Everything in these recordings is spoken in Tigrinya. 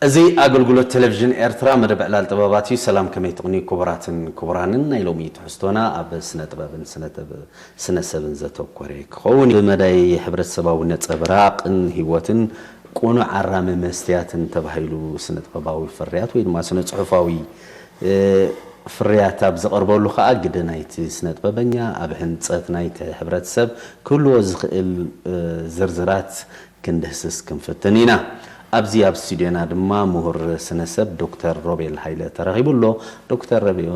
እዚ ኣገልግሎት ቴሌቪዥን ኤርትራ መደብ ዕላል ጥበባት እዩ። ሰላም፣ ከመይ ትቕንዩ ክቡራትን ክቡራንን? ናይ ሎሚ ትሕዝቶና ኣብ ስነ ጥበብን ስነ ጥበብ-፣ ስነ ሰብን ዘተኮረ ክኸውን። ብመዳይ ሕብረተሰባዊ ነጸብራቕን ህይወትን ቅኑዕ ኣራሚ መስትያትን ተባሂሉ ስነ ጥበባዊ ፍርያት ወይ ድማ ስነ ጽሑፋዊ፣ እ፣ ፍርያት ኣብ ዝቐርበሉ ከኣ ግደ ናይቲ ስነ ጥበበኛ ኣብ ህንጸት ናይቲ ሕብረተሰብ ክህልዎ ዝኽእል፣ እ፣ ዝርዝራት ክንድህስስ ክንፍትን ኢና። ኣብዚ ኣብ ስቱድዮና ድማ ምሁር ስነ ሰብ ዶክተር ሮቤል ሃይለ ተረኺቡ ኣሎ። ዶክተር ሮቤል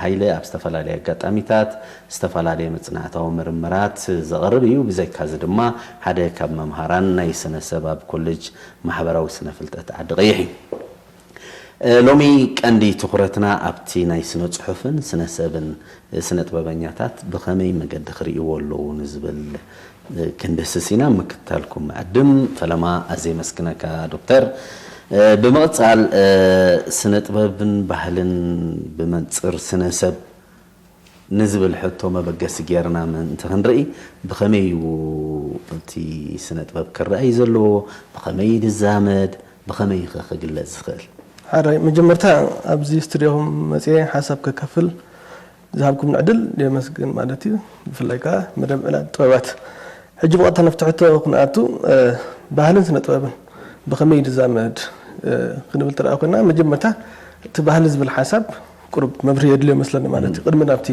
ሃይለ ኣብ ዝተፈላለየ ኣጋጣሚታት ዝተፈላለየ መጽናዕታዊ ምርምራት ዘቕርብ እዩ። ብዘይካዚ ድማ ሓደ ካብ መምሃራን ናይ ስነ ሰብ ኣብ ኮሌጅ ማሕበራዊ ስነ ፍልጠት ዓዲ ቀይሕ እዩ። እ፣ ሎሚ ቀንዲ ትኹረትና ኣብቲ ናይ ስነ ጽሑፍን ስነ ሰብን፣ እ፣ ስነ ጥበበኛታት ብኸመይ መገዲ ክርእይዎ ኣለዉ ንዝብል፣ እ፣ ክንድህስስ ኢና። ምክትታልኩም ዕድም ፈለማ ኣዘይ መስግነካ ዶክተር። እ፣ ብምቕጻል፣ እ፣ ስነ ጥበብን ባህልን ብመንጽር ስነ ሰብ ንዝብል ሕቶ መበገሲ ጌርና ምእንቲ ክንርኢ፣ ብኸመይ እዩ እቲ ስነ ጥበብ ክረኣይ ዘለዎ? ብኸመይ ይዛመድ? ብኸመይ ከ ክግለጽ ዝኽእል? ሓራይ መጀመርታ ኣብዚ ስቱድዮኹም መጽየ ሓሳብ ከካፍል ዝሃብኩም ዕድል የመስግን ማለት እዩ። ብፍላይ ከኣ መደብ ዕላል ጥበባት። ሕጂ ብቐጥታ ናብቲ ሕቶ ክንኣቱ፣ እ፣ ባህልን ስነ ጥበብን ብኸመይ ይዛመድ፣ እ፣ ክንብል ትረኣ ኮይና፣ መጀመርታ እቲ ባህሊ ዝብል ሓሳብ ቁሩብ መብርሂ የድልዮ መስለኒ ማለት እዩ። ቅድሚ ናብቲ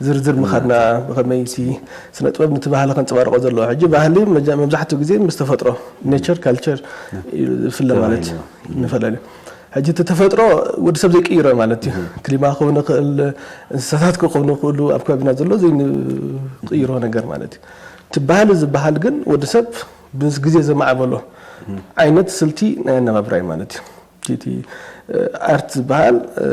ዝርዝር ምኻድና፣ ብኸመይ እቲ ስነ ጥበብ ነቲ ባህሊ ከንጸባርቆ ዘለዎ። ሕጂ ባህሊ መጃ-፣ መብዛሕትኡ ግዜ ምስ ተፈጥሮ፣ ኔቸር፣ ካልቸር ይፍለ ማለት እዩ። ተባሂሉ። ንፈላለዩ። ሕጂ እቲ ተፈጥሮ ወዲ ሰብ ዘይቅይሮ ማለት እዩ። ክሊማ ክኸውን ይኽእል፣ እንስሳታት ክኾኑ ይኽእሉ፣ ኣብ ከባቢና ዘሎ ዘይንቕይሮ ነገር ማለት እዩ። እቲ ባህሊ ዝበሃል ግን ወዲ ሰብ ምስ ግዜ ዘማዕበሎ ዓይነት ስልቲ ናይ ኣነባብራ እዩ ማለት እዩ። እቲ፣ እቲ፣ እ፣ ኣርት ዝበሃል፣ እ፣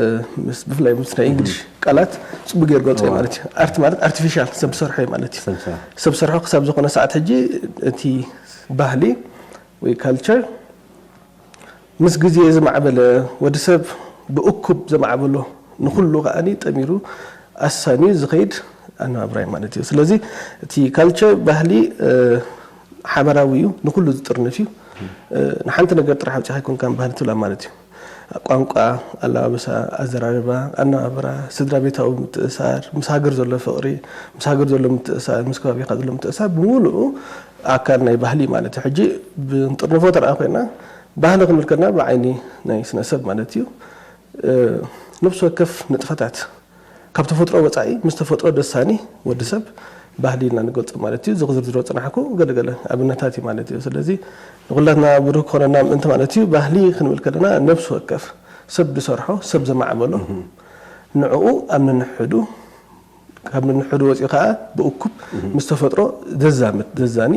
ምስ፣ ብፍላይ ምስ ናይ እንግሊሽ ቃላት ጽቡቅ ገይሩ ገልጾ እዩ ማለት እዩ። ኣርት ማለት ኣርቲፊሻል፣ ሰብ ዝሰርሖ እዩ ማለት እዩ። ሰብ ዝሰርሖ። ሰብ ዝሰርሖ ክሳብ ዝኾነ ሰዓት ሕጂ እቲ ባህሊ ወይ ካልቸር ምስ ግዜ ዝማዕበለ፣ ወዲ ሰብ ብእኩብ ዘማዕበሎ፣ ንኹሉ ከኣኒ ጠሚሩ ኣሳንዩ ዝኸይድ ኣነባብራ እዩ ማለት እዩ። ስለዚ እቲ ካልቸር፣ ባህሊ፣ እ፣ ሓበራዊ እዩ፣ ንኹሉ ዝጥርንፍ እዩ። እ፣ ንሓንቲ ነገር ጥራሕ ኣውጺኻ ኣይኮንካን ባህሊ ትብላ ማለት እዩ። ቋንቋ፣ ኣለባብሳ፣ ኣዘራርባ፣ ኣነባብራ፣ ስድራ ቤታዊ ምትእሳር፣ ምስ ሃገር ዘሎ ፍቕሪ፣ ምስ ሃገር ዘሎ ምትእሳር፣ ምስ ከባቢኻ ዘሎ ምትእሳር ብምሉኡ ኣካል ናይ ባህሊ ማለት እዩ። ሕጂ ብንጥርንፎ ተረኣ ኮይና፣ ባህሊ ክንብል ከለና ብዓይኒ ናይ ስነ ሰብ ማለት እዩ። እ፣ ነፍሲ ወከፍ ንጥፈታት ካብ ተፈጥሮ ወጻኢ ምስ ተፈጥሮ ደሳኒ ወዲ ሰብ ባህሊ ኢልና ንገልጾ ማለት እዩ። እዚ ክዝርዝሮ ዝጸናሕኩ ገለገለ ኣብነታት እዩ ማለት እዩ። ስለዚ ንኹላትና ብሩህ ክኾነና ምእንቲ ማለት እዩ። ባህሊ ክንብል ከለና ነፍሲ ወከፍ ሰብ ዝሰርሖ፣ ሰብ ዘማዕበሎ፣ ንዕኡ ኣብ ነንሕዱ፣ ካብ ነንሕዱ ወጺኡ ከኣ ብእኩብ ምስ ተፈጥሮ ዘዛምድ፣ ዘዛኒ፣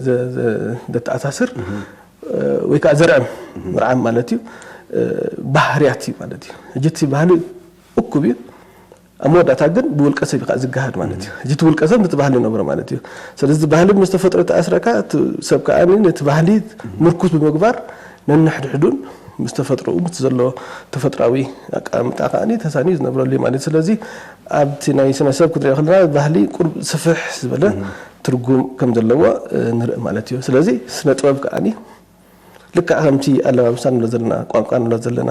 ዘ-፣ ዘ-፣ ዘተኣሳስር፣ ወይ ከኣ ዘርዕም፣ ምርዓም ማለት እዩ፣ ባህርያት እዩ ማለት እዩ። ሕጂ እቲ ባህሊ እኩብ እዩ። ኣብ መወዳእታ ግን ብውልቀ ሰብ እዩ ከኣ ዝገሃድ ማለት እዩ። ሕጂ እቲ ውልቀ ሰብ ነቲ ባህሊ ይነብሮ ማለት እዩ። ስለዚ እቲ ባህሊ ምስ ተፈጥሮ ተኣስረካ፣ እቲ ሰብ ከኣ ነቲ ባህሊ ምርኩስ ብምግባር ነንሕድሕዱን ምስ ተፈጥሮኡ፣ ምስ ዘሎ ተፈጥሮኣዊ ኣቀማምጣ ከኣ ተሳንዩ ዝነብረሉ እዩ ማለት እዩ። ስለዚ ኣብቲ ናይ ስነ ሰብ ክንሪኦ ከለና ባህሊ ቁሩብ ስፍሕ ዝበለ ትርጉም ከም ዘለዎ፣ እ፣ ንርኢ ማለት እዩ። ስለዚ ስነ ጥበብ ከኣ ልክዕ ከምቲ ኣለባብሳ ንብሎ ዘለና፣ ቋንቋ ንብሎ ዘለና፣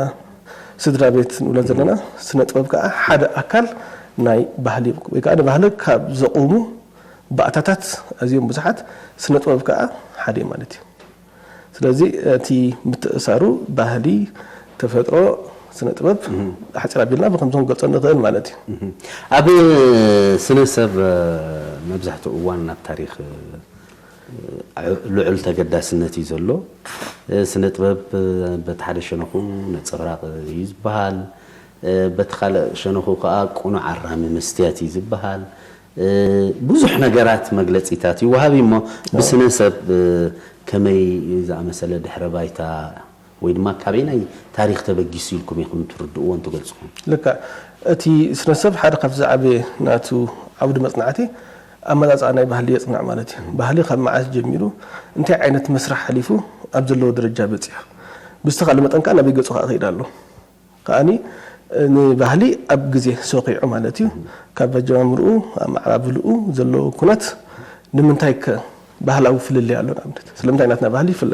ስድራ ቤት ንብሎ ዘለና፣ ስነ ጥበብ ከኣ ሓደ ኣካል ናይ ባህሊ ወይ ከኣ ንባህሊ ካብ ዘቑሙ ባእታታት ኣዝዮም ብዙሓት፣ ስነ ጥበብ ከኣ ሓደ እዩ ማለት እዩ። ስለዚ እቲ ምትእሳሩ ባህሊ፣ ተፈጥሮ፣ ስነ ጥበብ ሓፂር ኣቢልና ብከምዚ ክንገልፆ ንኽእል ማለት እዩ። ኣብ ስነ ሰብ መብዛሕትኡ እዋን ናብ ታሪክ ልዑል ተገዳስነት እዩ ዘሎ። ስነ ጥበብ በቲ ሓደ ሸነኹ ነጸብራቕ እዩ ዝበሃል፣ በቲ ካልእ ሸነኹ ከኣ ቅኑዕ ኣራሚ መስትያት እዩ ዝበሃል። ብዙሕ ነገራት መግለጺታት እዩ ወሃቢ እሞ፣ ብስነ ሰብ ከመይ ዝኣመሰለ ድሕረ ባይታ ወይ ድማ ካበየናይ ታሪኽ ተበጊሱ ኢልኩም ኢኹም ትርድእዎን ትገልጽዎን? ልክዕ። እቲ ስነ ሰብ ሓደ ካብቲ ዝዓበየ ናቱ ዓውዲ መጽናዕቲ ኣመጻጽኣ ናይ ባህሊ የጽንዕ ማለት እዩ። ባህሊ ካብ መዓስ ጀሚሩ እንታይ ዓይነት መስርሕ ሓሊፉ ኣብ ዘለዎ ደረጃ በጺሑ፣ ብዝተኻእለ መጠን ከኣ ናበይ ገጹ ከኣ ይኸይድ ኣሎ። ከኣኒ ንባህሊ ኣብ ግዜ ሰኺዑ ማለት እዩ። ካብ ኣጀማምርኡ፣ ኣመዓባብልኡ ዘለዎ ኩነት ንምንታይ ከ ባህላዊ ፍልልይ ኣሎ? ንኣብነት ስለምንታይ ናትና ባህሊ ይፍለ?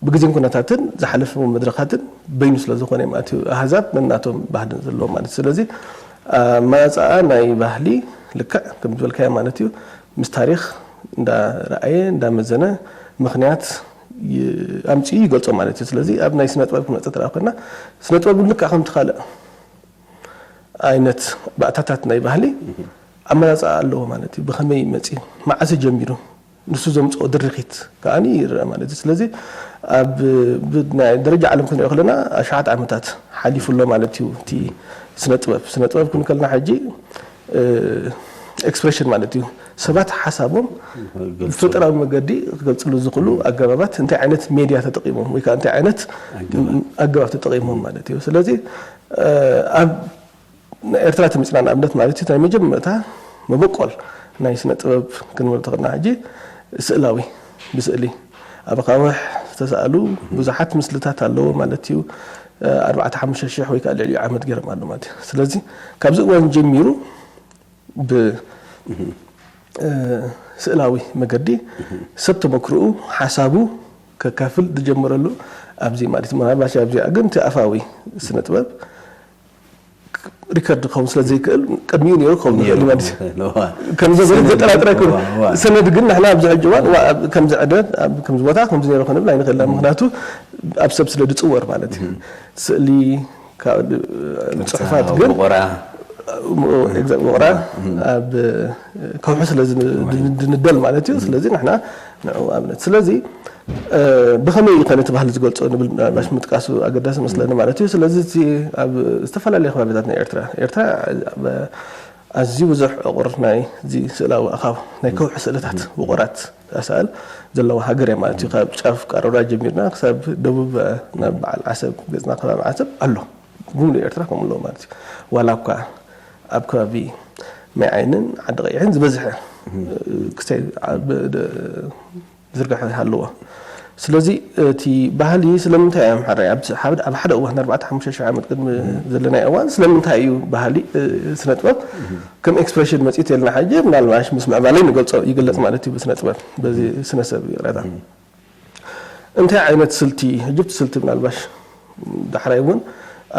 ብግዜን ኩነታትን ዝሓለፈ መድረኻትን በይኑ ስለ ዝኾነ ማለት እዩ። ኣህዛብ ነናቶም ባህልን ዘለዎ ማለት እዩ። ስለዚ ኣመራፅኣ ናይ ባህሊ ልክዕ ከም ዝበልካዮ ማለት እዩ፣ ምስ ታሪኽ እንዳረኣየ እንዳመዘነ ምኽንያት ይ- ኣምፂኡ ይገልፆ ማለት እዩ። ስለዚ ኣብ ናይ ስነ ጥበብ ክንመፅእ ተደኣ ኮይና፣ ስነ ጥበብ እውን ልክዕ ከምቲ ካልእ ዓይነት ባእታታት ናይ ባህሊ ኣመራፅኣ ኣለዎ ማለት እዩ። ብኸመይ መፂኡ፣ መዓስ ጀሚሩ፣ ንሱ ዘምፅኦ ድርኺት ከዓኒ ይረአ ማለት እዩ። ስለዚ ኣብ ብ- ናይ ደረጃ ዓለም ክንሪኦ ከለና ኣሽሓት ዓመታት ሓሊፉ ኣሎ ማለት እዩ። እቲ ስነ ጥበብ ስነ ጥበብ ክንከልና ሕጂ ኤክስፕሬሽን ማለት እዩ። ሰባት ሓሳቦም ብፈጠራዊ መገዲ ክገልፅሉ ዝኽእሉ ኣገባባት እንታይ ዓይነት ሜድያ ተጠቂሞም ወይ ከዓ እንታይ ዓይነት ኣገባብ ተጠቂሞም ማለት እዩ። ስለዚ ኣብ ኤርትራ ተመፅና ንኣብነት ማለት እዩ ናይ መጀመርታ መበቆል ናይ ስነ ጥበብ ክንብል ተኽእልና ሕጂ ስእላዊ ብስእሊ ኣብ ኣኻውሕ ዝተሰኣሉ ብዙሓት ምስልታት ኣለዎ ማለት እዩ። ኣርባዕተ ሓሙሽተ ሽሕ ወይ ከዓ ልዕሊኡ ዓመት ገይሮም ኣሎ ማለት እዩ። ስለዚ ካብዚ እዋን ጀሚሩ ብ ስእላዊ መገዲ ሰብ ተመክርኡ ሓሳቡ ከካፍል ዝጀመረሉ ኣብዚ ማለት እዩ። ምናልባሽ ኣብዚኣ ግን እቲ ኣፋዊ ስነ ጥበብ ሪከርድ ክኸውን ስለ ዘይክእል ቅድሚኡ ነይሩ ክኸውን ይኽእል ማለት እዩ። ከምዚ ዘጠራጥረ ይኮኑ። ሰነድ ግን ንሕና ኣብዚ ሕጂ እዋን ከምዚ ዕደድ ከምዚ ቦታ ከምዚ ነይሩ ክንብል ኣይንኽእልና። ምክንያቱ ኣብ ሰብ ስለ ዝፅወር ማለት እዩ። ስእሊ ጽሑፋት ግን ውቕራ ኣብ ከውሒ ስለ ዝንደል ማለት እዩ። ስለዚ ንሕና ንዑ ኣብነት ስለዚ ብኸመይ እዩ ከ ነቲ ባህሊ ዝገልጾ ንብል ምናልባሽ ምጥቃሱ ኣገዳሲ መስለኒ ማለት እዩ። ስለዚ እቲ ኣብ ዝተፈላለዩ ከባቢታት ናይ ኤርትራ ኤርትራ ኣዝዩ ብዙሕ ዕቑር ናይ እዚ ስእላዊ ኣኻብ ናይ ከውሒ ስእልታት ውቑራት ኣሳእል ዘለዋ ሃገር እያ ማለት እዩ። ካብ ጫፍ ቃሮራ ጀሚርና ክሳብ ደቡብ ናብ በዓል ዓሰብ ገጽና ከባቢ ዓሰብ ኣሎ። ብምሉእ ኤርትራ ከምኡ ኣለዎ ማለት እዩ። ዋላ እኳ ኣብ ከባቢ ማይ ዓይንን ዓዲ ቀይሕን ዝበዝሐ ክሳይ ዝርጋሐ ይሃልዎ። ስለዚ እቲ ባህሊ ስለምንታይ እዮም ሕራይ ኣብ ሓደ እዋን ኣርባዕተ ሓሙሽተ ሽሕ ዓመት ቅድሚ ዘለናይ እዋን ስለምንታይ እዩ ባህሊ ስነ ጥበብ ከም ኤክስፕሬሽን መፂት የልና ሕጂ ምናልባሽ ምስ ምዕባለይ ንገልፆ ይግለፅ ማለት እዩ። ብስነ ጥበብ በዚ ስነ ሰብ ይቕረታ እንታይ ዓይነት ስልቲ ሕጂ ብቲ ስልቲ ምናልባሽ ዳሕራይ እውን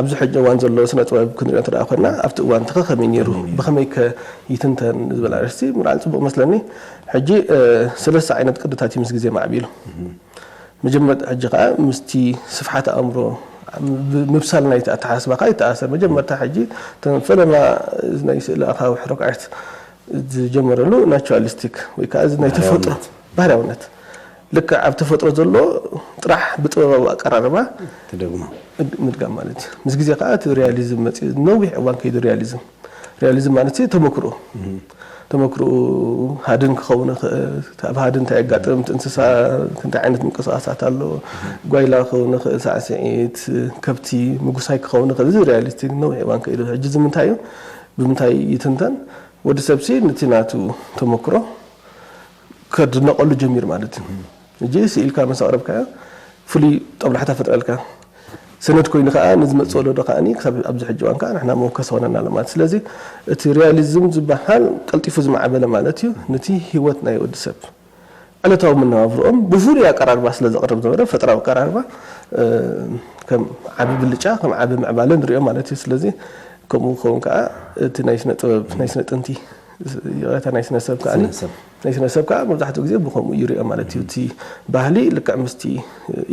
ኣብዚ ሕጂ እዋን ዘሎ ስነ ጥበብ ክንሪኦ እንተ ኮይና ኣብቲ እዋን ተኸ ከመይ ነይሩ ብኸመይ ከ ይትንተን ዝበል ኣርእስቲ ምርኣን ፅቡቕ መስለኒ። ሕጂ ሰለስተ ዓይነት ቅድታት እዩ ምስ ግዜ ማዕቢሉ። መጀመርታ ሕጂ ከዓ ምስቲ ስፍሓት ኣእምሮ ምብሳል ናይቲ ኣተሓሳስባ ከዓ ይተኣሰር። መጀመርታ ሕጂ ፈለማ ናይ ስእሊ ኣኻዊ ሕረቃዕት ዝጀመረሉ ናቹራሊስቲክ ወይ ከዓ ናይ ተፈጥሮ ባህርያውነት ልክዕ ኣብ ተፈጥሮ ዘሎ ጥራሕ ብጥበባዊ ኣቀራርባ ትደግሞ። ምድጋም ማለት እዩ። ምስ ግዜ ከዓ እቲ ሪያሊዝም መፅኡ ነዊሕ እዋን ከይዱ ሪያሊዝም ሪያሊዝም ማለት እዩ ተመክሮ ተመክሮ ሃድን ክኸውን ይኽእል። ኣብ ሃድን እንታይ የጋጥም፣ እቲ እንስሳ እንታይ ዓይነት ምንቅስቃሳት ኣሎ፣ ጓይላ ክኸውን ይኽእል፣ ሳዕስዒት፣ ከብቲ፣ ምጉሳይ ክኸውን ይኽእል። እዚ ሪያሊስቲክ ነዊሕ እዋን ከይዱ። ሕጂ እዚ ምንታይ እዩ? ብምንታይ ይትንተን? ወዲ ሰብሲ ነቲ ናቱ ተመክሮ ከድነቐሉ ጀሚር ማለት እዩ። ሕጂ ስኢልካ ምስ ኣቕረብካዮ ፍሉይ ጠብላሕታ ፈጥረልካ። ሰነድ ኮይኑ ከዓ ንዝመፅእ ወለዶ ከዓ ክሳብ ኣብዚ ሕጂ እዋን ከዓ ንሕና መወከሲ ኾነና ኣሎ ማለት። ስለዚ እቲ ሪያሊዝም ዝበሃል ቀልጢፉ ዝማዕበለ ማለት እዩ። ነቲ ህይወት ናይ ወዲ ሰብ ዕለታዊ መነባብሮኦም ብፍሉይ ኣቀራርባ ስለ ዘቕርብ ዝነበረ ፈጠራዊ ኣቀራርባ ከም ዓቢ ብልጫ ከም ዓቢ ምዕባለ ንሪኦ ማለት እዩ። ስለዚ ከምኡ ክኸውን ከዓ እቲ ናይ ስነ ጥበብ ናይ ስነ ጥንቲ ይቕረታ ናይ ስነ ሰብ ከዓ ናይ ስነ ሰብ ከዓ መብዛሕትኡ ግዜ ብከምኡ ይሪኦ ማለት እዩ። እቲ ባህሊ ልክዕ ምስቲ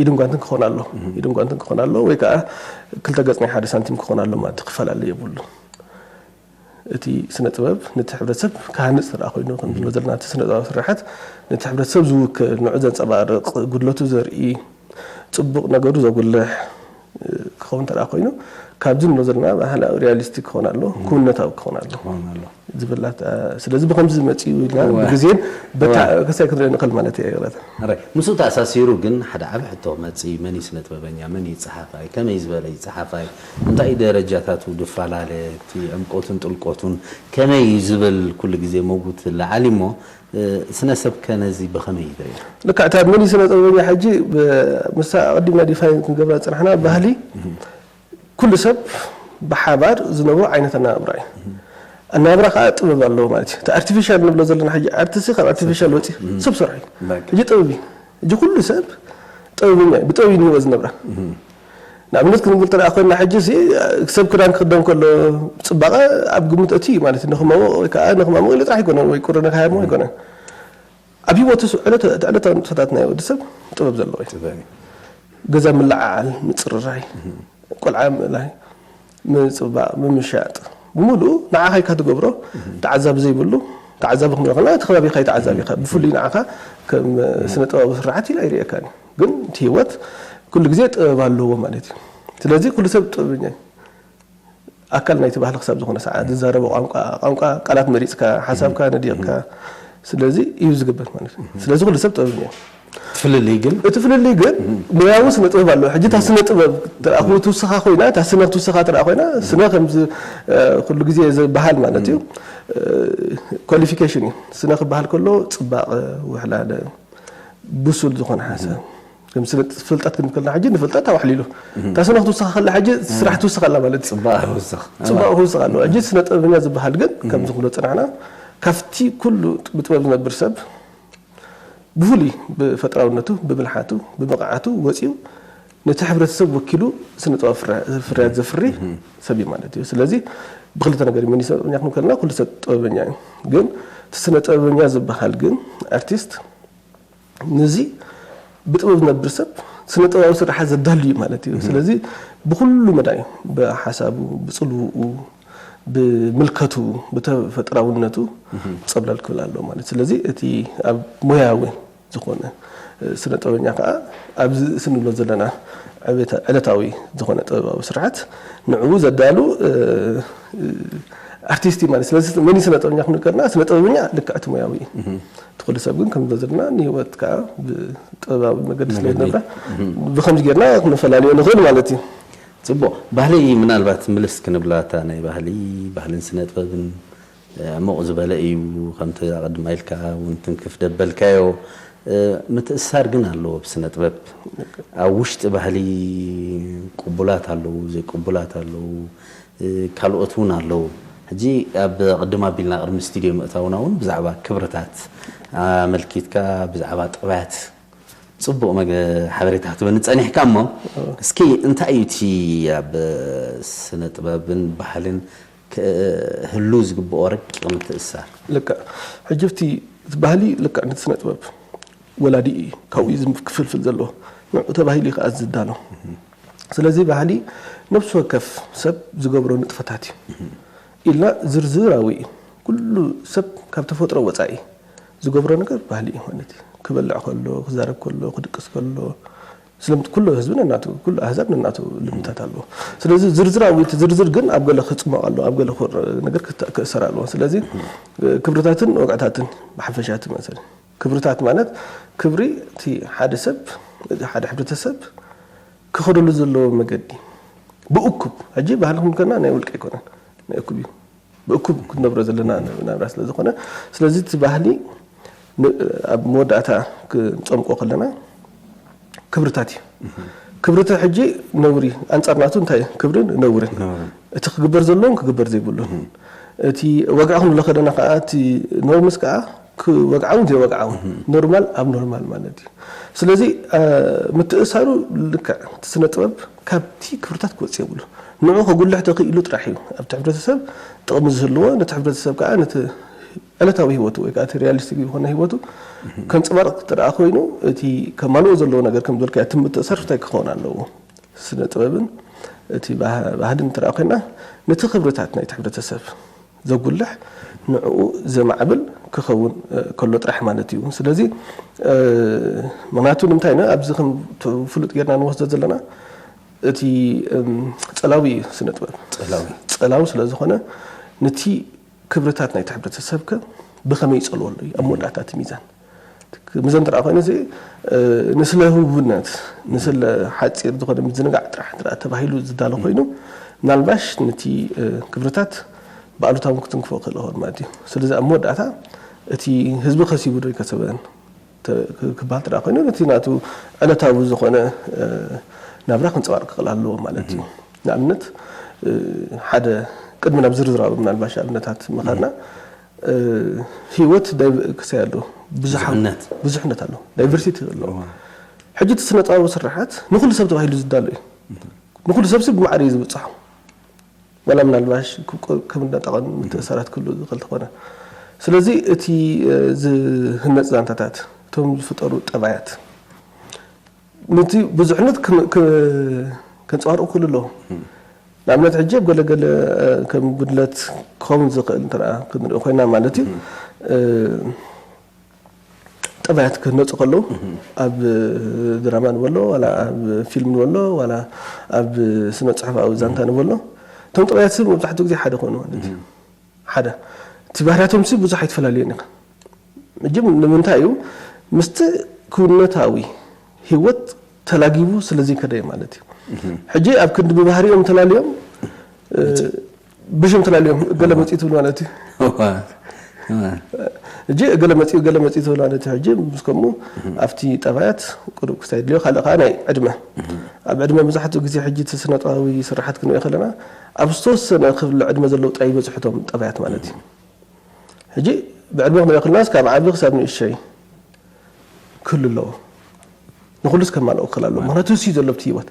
ኢድን ጓንትን ክኾን ኣሎ ኢድን ጓንትን ክኾን ኣሎ ወይ ከዓ ክልተ ገፅ ናይ ሓደ ሳንቲም ክኾን ኣሎ ማለት ክፈላለ የብሉ። እቲ ስነ ጥበብ ነቲ ሕብረተሰብ ክሃንፅ ዝረኣ ኮይኑ ከም ዝብሎ ዘለና እቲ ስነ ጥበብ ስራሓት ነቲ ሕብረተሰብ ዝውክል ንዑ ዘንፀባርቕ ጉድለቱ ዘርኢ ፅቡቕ ነገሩ ዘጉልሕ ክኸውን ተደኣ ኮይኑ ካብዚ ንብሎ ዘለና ባህላዊ ሪያሊስቲክ ክኸውን ኣሎ ክውነታዊ ክኸውን ኣሎ ዝብላት ስለዚ ብከምዚ መፂኡ ኢልና ብግዜን በታ ከሳይ ክንሪኦ ንኽእል ማለት እየ ይቕረታ። ምስኡ ተኣሳሲሩ ግን ሓደ ዓቢ ሕቶ መፂ መን እዩ ስነ ጥበበኛ መን እዩ ፀሓፋይ ከመይ ዝበለ እዩ ፀሓፋይ እንታይ ደረጃታቱ ዝፈላለ እቲ ዕምቆቱን ጥልቆቱን ከመይ እዩ ዝብል ኩሉ ግዜ መጉት ለዓሊ እሞ ስነ ሰብ ከ ነዚ ብኸመይ እዩ ዝሪኦ? ልክዕ እታ መን እዩ ስነ ጥበበኛ ሕጂ ምስታ ኣቐዲምና ዲፋይን ክንገብራ ዝፀናሕና ባህሊ ኩሉ ሰብ ብሓባር ዝነብሮ ዓይነት ኣነባብራ እዩ። ኣነባብራ ከዓ ጥበብ ኣለዎ ማለት እዩ። እቲ ኣርቲፊሻል ንብሎ ዘለና ሕጂ ኣርትሲ ካብ ኣርቲፊሻል ወፂ ሰብ ሰርሑ እዩ። ሕጂ ጥበብ እዩ። ሕጂ ኩሉ ሰብ ጥበበኛ እዩ። ብጥበብ እዩ ንህይወት ዝነብራ። ንኣብነት ክንብል ጥራሕ ኮይና ሕጂ ሲ ሰብ ክዳን ክኽደን ከሎ ጽባቐ ኣብ ግምት እቲ እዩ ማለት እዩ። ንኽመውቕ ወይ ከዓ ንኽማሙቕ ኢሉ ጥራሕ ኣይኮነን ወይ ቁሪ ንክሃርሞ ኣይኮነን። ኣብ ህይወቱ ስ- ዕለተ- ዕለታዊ ንጥፈታት ናይ ወዲ ሰብ ጥበብ ዘለዎ እዩ። ገዛ ምልዓዓል፣ ምጽርራይ፣ ቆልዓ ምእላይ፣ ምጽባቕ፣ ምምሻጥ ብምሉኡ ንዓኻ ኢካ ትገብሮ። ተዓዛቢ ዘይብሉ፣ ተዓዛቢ ክንብል ከለና እቲ ከባቢኻ እዩ ተዓዛቢኻ። ብፍሉይ ንዓኻ ከም ስነ ጥበባዊ ስርሓት ኢላ ይርእየካን እዩ። ግን እቲ ህይወት ኩሉ ግዜ ጥበብ ኣለዎ ማለት እዩ። ስለዚ ኩሉ ሰብ ጥበበኛ እዩ። ኣካል ናይቲ ባህሊ ክሳብ ዝኾነ ሰዓት ዝዛረቦ ቋንቋ ቋንቋ ቃላት መሪጽካ ሓሳብካ ነዲቕካ ስለዚ እዩ ዝግበር ማለት እዩ። ስለዚ ኩሉ ሰብ ጥበበኛ እዩ። እቲ ፍልልይ ግን እቲ ፍልልይ ግን ሞያዊ ስነ ጥበብ ኣሎ። ሕጂ እታ ስነ ጥበብ ትውስኻ ኮይና እታ ስነ ትውስኻ ትረኣ ኮይና ስነ ከምዚ ኩሉ ግዜ ዝበሃል ማለት እዩ። ኳሊፊኬሽን እዩ። ስነ ክበሃል ከሎ ጽባቐ፣ ውሕላለ፣ ብሱል ዝኾነ ሓሳብ ከም ስነ ፍልጠት ክንከልና ሕጂ ንፍልጠት ኣዋሕሊሉ እታ ስነ ክትውስኻ ከላ ሕጂ ስራሕ ትውስኻ ኣላ ማለት እዩ። ጽባቐ ይውስኽ። ጽባቐ ክውስኽ ኣለዎ። ሕጂ ስነ ጥበበኛ ዝበሃል ግን ከምዚ ክብሎ ጽናሕና ካብቲ ኩሉ ብጥበብ ዝነብር ሰብ ብፍሉይ ብፈጥራውነቱ ብብልሓቱ ብብቕዓቱ ወፂኡ ነቲ ሕብረተሰብ ወኪሉ ስነ ጥበብ ፍርያት ዘፍሪ ሰብ እዩ ማለት እዩ። ስለዚ ብክልተ ነገር መን እዩ ሰብ ጥበበኛ ክንብል ከለና ኩሉ ሰብ ጥበበኛ እዩ። ግን እቲ ስነ ጥበበኛ ዝበሃል ግን ኣርቲስት ንዚ ብጥበብ ዝነብር ሰብ ስነ ጥበባዊ ስርሓት ዘዳሉ እዩ ማለት እዩ። ስለዚ ብኩሉ መዳዩ ብሓሳቡ፣ ብፅልውኡ፣ ብምልከቱ፣ ብተፈጥራውነቱ ፀብለል ክብል ኣለዎ ማለት እዩ። ስለዚ እቲ ኣብ ሞያዊ ዝኾነ ስነ ጥበበኛ ከዓ ኣብዚ ስንብሎ ዘለና ዕለታዊ ዝኾነ ጥበባዊ ስርሓት ንዕኡ ዘዳሉ ኣርቲስት ማለት ስለዚ መን ስነ ጥበበኛ ክንብል ከለና ስነ ጥበበኛ ልክዕ እቲ ሞያዊ እዩ። እቲ ኩሉ ሰብ ግን ከም ዘለና ንህይወት ከዓ ብጥበባዊ መገዲ ስለ ዝነብራ ብከምዚ ጌርና ክነፈላልዮ ንኽእል ማለት እዩ። ፅቡቕ ባህሊ ምናልባት ምልስ ክንብላታ ናይ ባህሊ ባህልን ስነ ጥበብን ዕሙቕ ዝበለ እዩ። ከምቲ ኣቐድማ ኢልካ እውን ትንክፍ ደበልካዮ ምትእሳር ግን ኣለዎ ብስነ ጥበብ ኣብ ውሽጢ ባህሊ ቅቡላት ኣለዉ ዘይቅቡላት ኣለዉ ካልኦት እውን ኣለዉ። ሕጂ ኣብ ቅድም ኣቢልና ቅድሚ ስቱድዮ ምእታውና እውን ብዛዕባ ክብርታት ኣመልኪትካ ብዛዕባ ጥባት ፅቡቕ ሓበሬታ ክትበኒ ፀኒሕካ እሞ እስኪ እንታይ እዩ እቲ ኣብ ስነ ጥበብን ባህልን ክህሉ ዝግብኦ ረቂቕ ምትእስሳር? ልክዕ። ሕጂ እቲ ባህሊ ልክዕ ነቲ ስነ ጥበብ ወላዲ እዩ ካብኡ እዩ ክፍልፍል ዘለዎ ንዑ ተባሂሉ እዩ ከዓ ዝዳሎ። ስለዚ ባህሊ ነብሲ ወከፍ ሰብ ዝገብሮ ንጥፈታት እዩ ኢልና ዝርዝራዊ እዩ። ኩሉ ሰብ ካብ ተፈጥሮ ወፃኢ ዝገብሮ ነገር ባህሊ እዩ ማለት እዩ። ክበልዕ ከሎ፣ ክዛረብ ከሎ፣ ክድቅስ ከሎ ስለምቲ ኩሉ ህዝቢ ነናቱ ኩሉ ኣህዛብ ነናቱ ልምድታት ኣለዎ። ስለዚ ዝርዝራዊ እቲ ዝርዝር ግን ኣብ ገለ ክፅመቕ ኣለዎ፣ ኣብ ገለ ነገር ክእሰር ኣለዎ። ስለዚ ክብርታትን ወግዕታትን ብሓፈሻ እቲ መእሰሪ ክብርታት ማለት ክብሪ እቲ ሓደ ሰብ ሓደ ሕብረተሰብ ክኸደሉ ዘለዎ መገዲ ብእኩብ ሕጂ ባህሊ ክንከና ናይ ውልቀ ኣይኮነን ናይ እኩብ እዩ። ብእኩብ ክንነብሮ ዘለና ናብራ ስለ ዝኾነ ስለዚ እቲ ባህሊ ኣብ መወዳእታ ክንፀምቆ ከለና ክብርታት እዩ። ክብርታት ሕጂ ነውሪ ኣንፃር ናቱ እንታይ ክብርን ነውርን እቲ ክግበር ዘለዎን ክግበር ዘይብሉን እቲ ወግዒ ክንብሎ ከለና ከዓ እቲ ኖርምስ ከዓ ወግዓውን ዘይወግዓውን ኖርማል ኣብ ኖርማል ማለት እዩ። ስለዚ ምትእሳሩ ልክዕ እቲ ስነ ጥበብ ካብቲ ክብርታት ክወፅእ የብሉ ንዑ ከጉልሕ ተኽኢሉ ጥራሕ እዩ ኣብቲ ሕብረተሰብ ጥቕሚ ዝህልዎ ነቲ ሕብረተተሰብ ከዓ ነቲ ዕለታዊ ህይወቱ ወይ ከዓ እቲ ሪያሊስቲክ ዝኾነ ህይወቱ ከንፀባርቕ ትረኣ ኮይኑ እቲ ከማልኦ ዘለዎ ነገር ከም ዝበልካዮ እቲ ምትእሳር እንታይ ክኸውን ኣለዎ? ስነ ጥበብን እቲ ባህልን ትረኣ ኮይና ነቲ ክብርታት ናይቲ ሕብረተሰብ ዘጉልሕ ንዕኡ ዘማዕብል ክኸውን ከሎ ጥራሕ ማለት እዩ። ስለዚ ምክንያቱ ንምንታይ ነ ኣብዚ ከም ፍሉጥ ጌርና ንወስዶ ዘለና እቲ ጸላዊ እዩ ስነ ጥበብ ጸላዊ ስለ ዝኾነ ነቲ ክብርታት ናይቲ ሕብረተሰብከ ብኸመይ ይጸልወሉ እዩ ኣብ መወዳእታ እቲ ሚዛን ምዘን ትረኣ ኮይኑ እዚ ንስለ ህቡብነት ንስለ ሓፂር ዝኾነ ምዝንጋዕ ጥራሕ እንተ ተባሂሉ ዝዳሎ ኮይኑ ምናልባሽ ነቲ ክብርታት ብኣሉታዊ ክትንክፎ ክእል ኸውን ማለት እዩ። ስለዚ ኣብ መወዳእታ እቲ ህዝቢ ከሲቡ ዶ ይከሰበን ክበሃል ትረኣ ኮይኑ ነቲ ናቱ ዕለታዊ ዝኾነ ናብራ ክንፀባርቅ ክእል ኣለዎ ማለት እዩ። ንኣብነት ሓደ ቅድሚ ናብ ዝርዝራዊ ምናልባሽ ኣብነታት ምኻድና ህይወት ክሳይ ኣሎ ብዙሕነት ኣሎ ዳይቨርሲቲ ኣሎ ሕጂ እቲ ስነ ጥበባዊ ስርሓት ንኹሉ ሰብ ተባሂሉ ዝዳሎ እዩ። ንኹሉ ሰብ ሰብ ብማዕረ እዩ ዝብፅሖ። ዋላ ምናልባሽ ክቆ- ከም እንዳጠቐን ምትእሳራት ክህሉ ዝኽእል ተኾነ። ስለዚ እቲ እ፣ ዝህነፅ ዛንታታት፣ እቶም ዝፍጠሩ ጠባያት፣ ነቲ ብዙሕነት ክም- ክ- ከንፀባርቑ ክህሉ ኣለዎ። ንኣብነት ሕጂ ኣብ ገለገለ እ፣ ከም ጉድለት ክኸውን ዝኽእል እንተ ደኣ ክንርኢ ኮይና ማለት እዩ። እ፣ ጠባያት ክህነፁ ከለዉ ኣብ ድራማ ንበሎ ዋላ ኣብ ፊልም ንበሎ ዋላ ኣብ ስነ ፅሑፋዊ ዛንታ ንበሎ እቶም ጠባያት ስብ መብዛሕትኡ ግዜ ሓደ ኮይኑ ማለት እዩ። ሓደ እቲ ባህርያቶም ሲ ብዙሕ ኣይትፈላለየን ኢኻ። እጅም ንምንታይ እዩ ምስቲ ክውነታዊ ህይወት ተላጊቡ ስለዘይከደ ማለት እዩ። ሕጂ ኣብ ክንዲ ብባህሪኦም ተላልዮም እ፣ ብሽም ተላልዮም ገለ መፅኡ ትብል ማለት እዩ። ሕጂ ገለ መፅኡ ገለ መፅኡ ትብል ማለት እዩ። ሕጂ ምስ ከምኡ ኣብቲ ጠባያት ቁሩብ ክስታይ ድልዮ። ካልእ ከዓ ናይ ዕድመ ኣብ ዕድመ መብዛሕትኡ ግዜ ሕጂ እቲ ስነ ጥበባዊ ስራሓት ክንሪኦ ከለና ኣብ ዝተወሰነ ክፍሊ ዕድመ ዘለዉ ጥራይ ይበፅሑ እቶም ጠባያት ማለት እዩ። ሕጂ ብዕድመ ክንሪኦ ከለናስ ካብ ዓቢ ክሳብ ንእሸይ ክህሉ ኣለዎ። ንኹሉስ ከማልኦ ክኽእል ኣለዎ። ምክንያቱ እሱ እዩ ዘሎ ኣብቲ ህይወት።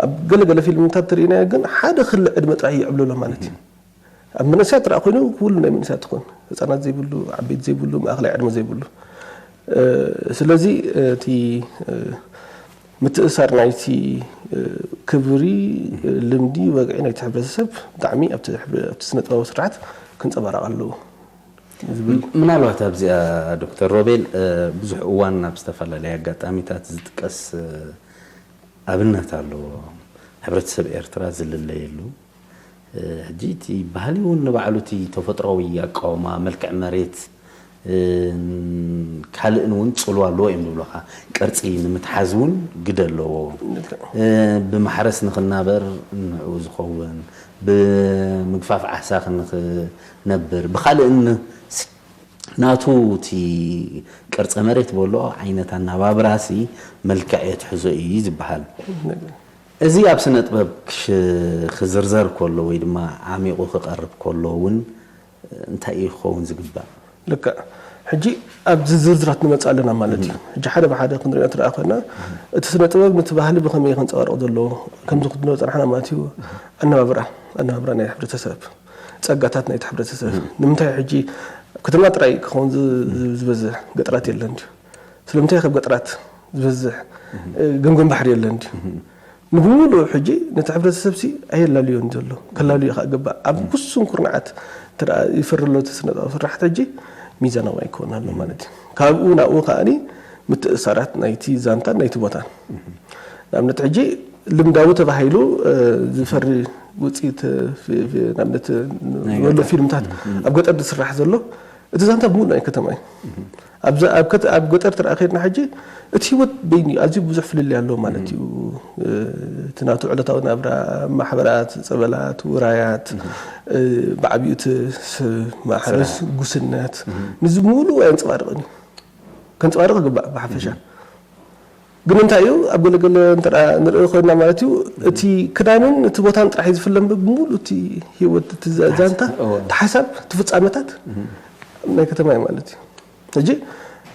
ኣብ ገለገለ ፊልምታት ተርእናዮ ግን ሓደ ክሊ ዕድመ ጥራይ ይዕብልሎ ማለት እዩ። ኣብ መንእሰያት ጥራይ ኮይኑ ኩሉ ናይ መንእሰያት ትኾን ህፃናት ዘይብሉ ዓበይቲ ዘይብሉ ማእኸላይ ዕድመ ዘይብሉ እ፣ ስለዚ እቲ እ፣ ምትእሳር ናይቲ እ፣ ክብሪ እ፣ ልምዲ ወግዒ ናይቲ ሕብረተሰብ ብጣዕሚ ኣብቲ ሕብረ- ኣብቲ ስነ ጥበባዊ ስርዓት ክንፀባረቕ ኣለዎ ዝብል ምናልባት ኣብዚኣ ዶክተር ሮቤል እ፣ ብዙሕ እዋን ኣብ ዝተፈላለየ ኣጋጣሚታት ዝጥቀስ እ፣ ኣብነት ኣለዎ። ሕብረተሰብ ኤርትራ ዝልለየሉ እ፣ ሕጂ እቲ ባህሊ እውን ንባዕሉ እቲ ተፈጥሮዊ ኣቃውማ መልክዕ መሬት እ፣ ካልእን እውን ፅልዋ ኣለዎ እዮም ዝብሉኻ። ቅርፂ ንምትሓዝ እውን ግደ ኣለዎ። እ፣ ብማሕረስ ንኽናበር ንዕኡ ዝኸውን ብምግፋፍ ዓሳ ክንኽነብር ብካልእን ናቱ እቲ ቅርፀ መሬት በሎ ዓይነት ኣናባብራሲ መልክዕ የትሕዞ እዩ ዝበሃል። እዚ ኣብ ስነ ጥበብ ክሽ- ክዝርዘር ከሎ ወይ ድማ ዓሚቑ ክቐርብ ከሎ እውን እንታይ እዩ ክኸውን ዝግባእ? ልክዕ። ሕጂ ኣብዚ ዝርዝራት ንመጽእ ኣለና ማለት እዩ። ሕጂ ሓደ ብሓደ ክንሪኦ ትረኣ ኮይና እቲ ስነ ጥበብ ነቲ ባህሊ ብኸመይ ከንጸባርቕ ዘለዎ ከምዚ ክትንሪኦ ጸናሕና ማለት እዩ። ኣነባብራ ኣነባብራ ናይ ሕብረተሰብ ጸጋታት ናይቲ ሕብረተሰብ ንምንታይ ሕጂ ኣብ ከተማ ጥራይ ክኸውን ዝ- ዝ- ዝበዝሕ ገጠራት የለን ድዩ? ስለምንታይ ካብ ገጠራት ዝበዝሕ ገምገም ባሕሪ የለን ድዩ? ንብሙሉኡ ሕጂ ነቲ ሕብረተሰብ ሲ ኣየላልዮን ዘሎ ከላልዮ ከኣ ግባእ ኣብ ውሱን ኩርናዓት እንተ ደኣ ይፈሪ ኣሎ እቲ ስነ ጥበብ ስራሕቲ ሕጂ ሚዛናዊ ኣይከውን ኣሎ ማለት እዩ። ካብኡ ናብኡ ከኣኒ ምትእሳራት ናይቲ ዛንታን ናይቲ ቦታን ንኣብነት ሕጂ ልምዳዊ ተባሂሉ ዝፈሪ ውፅኢት ንኣብነት ዝበሉ ፊልምታት ኣብ ገጠር ዝስራሕ ዘሎ እቲ ዛንታ ብምሉእ ናይ ከተማ እዩ። ኣብ ገጠር ትረኣ ከድና ሕጂ እቲ ህይወት በይኑ ኣዝዩ ብዙሕ ፍልልይ ኣለዎ ማለት እዩ። እቲ ናቱ ዕለታዊ ናብራ ማሕበራት፣ ፀበላት፣ ውራያት፣ ብዓብዩ እቲ ማሕረስ፣ ጉስነት፣ ንዚ ምሉእ ኣየንፀባርቕን እዩ። ከንፀባርቕ ግባእ ብሓፈሻ ግን እንታይ እዩ ኣብ ገለገለ እንተ ንርኢ ኮይና ማለት እዩ እቲ ክዳንን እቲ ቦታን ጥራሕ ዝፍለ እምበር ብምሉእ እቲ ህይወት እቲ ዛንታ እቲ ሓሳብ እቲ ፍፃመታት ናይ ከተማ እዩ ማለት እዩ። ሕጂ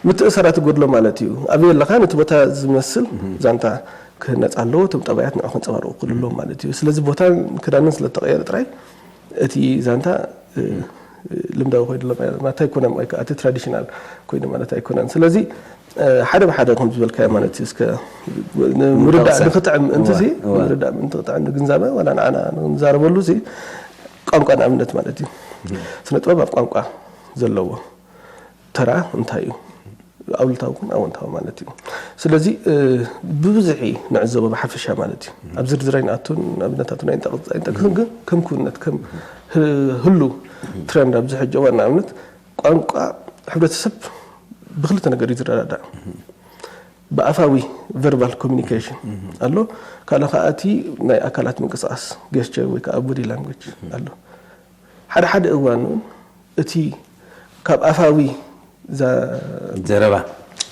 ምትእሰራት ይጎድሎ ማለት እዩ። ኣበይ ኣለኻ ነቲ ቦታ ዝመስል ዛንታ ክህነፅ ኣለዎ እቶም ጠባያት ንዑ ከንፀባርቑ ክሉ ኣለዎም ማለት እዩ። ስለዚ ቦታን ክዳንን ስለተቐየረ ጥራይ እቲ ዛንታ ልምዳዊ ኮይኑ ኣሎ ማለት ኣይኮነን ወይ ከዓ እቲ ትራዲሽናል ኮይኑ ማለት ኣይኮነን። ስለዚ ሓደ ብሓደ ከም ዝበልካዮ ማለት እዩ እስከ ምርዳእ ንክጥዕም እንትዚ ምርዳእ ምእንቲ ክጥዕም ንግንዛበ ዋላ ንዓና ንዛረበሉ እዚ ቋንቋ ንኣብነት ማለት እዩ። ስነ ጥበብ ኣብ ቋንቋ ዘለዎ ተራ እንታይ እዩ? ኣውልታዊ ኩን ኣወንታዊ ማለት እዩ። ስለዚ ብብዝሒ ንዕዘቦ ብሓፈሻ ማለት እዩ። ኣብ ዝርዝር ኣይንኣቱን ኣብነታቱን ኣይንጠቕስን ግን ከም ክውነት ከም ህሉ ትረንድ ኣብዚ ሕጂ እዋን ንኣብነት ቋንቋ ሕብረተሰብ ብክልተ ነገር እዩ ዝረዳዳእ። ብኣፋዊ ቨርባል ኮሚኒኬሽን ኣሎ፣ ካልእ ከዓ እቲ ናይ ኣካላት ምንቅስቃስ ጌስቸር ወይ ከዓ ቦዲ ላንጉጅ ኣሎ። ሓደ ሓደ እዋን እውን እቲ ካብ ኣፋዊ ዘረባ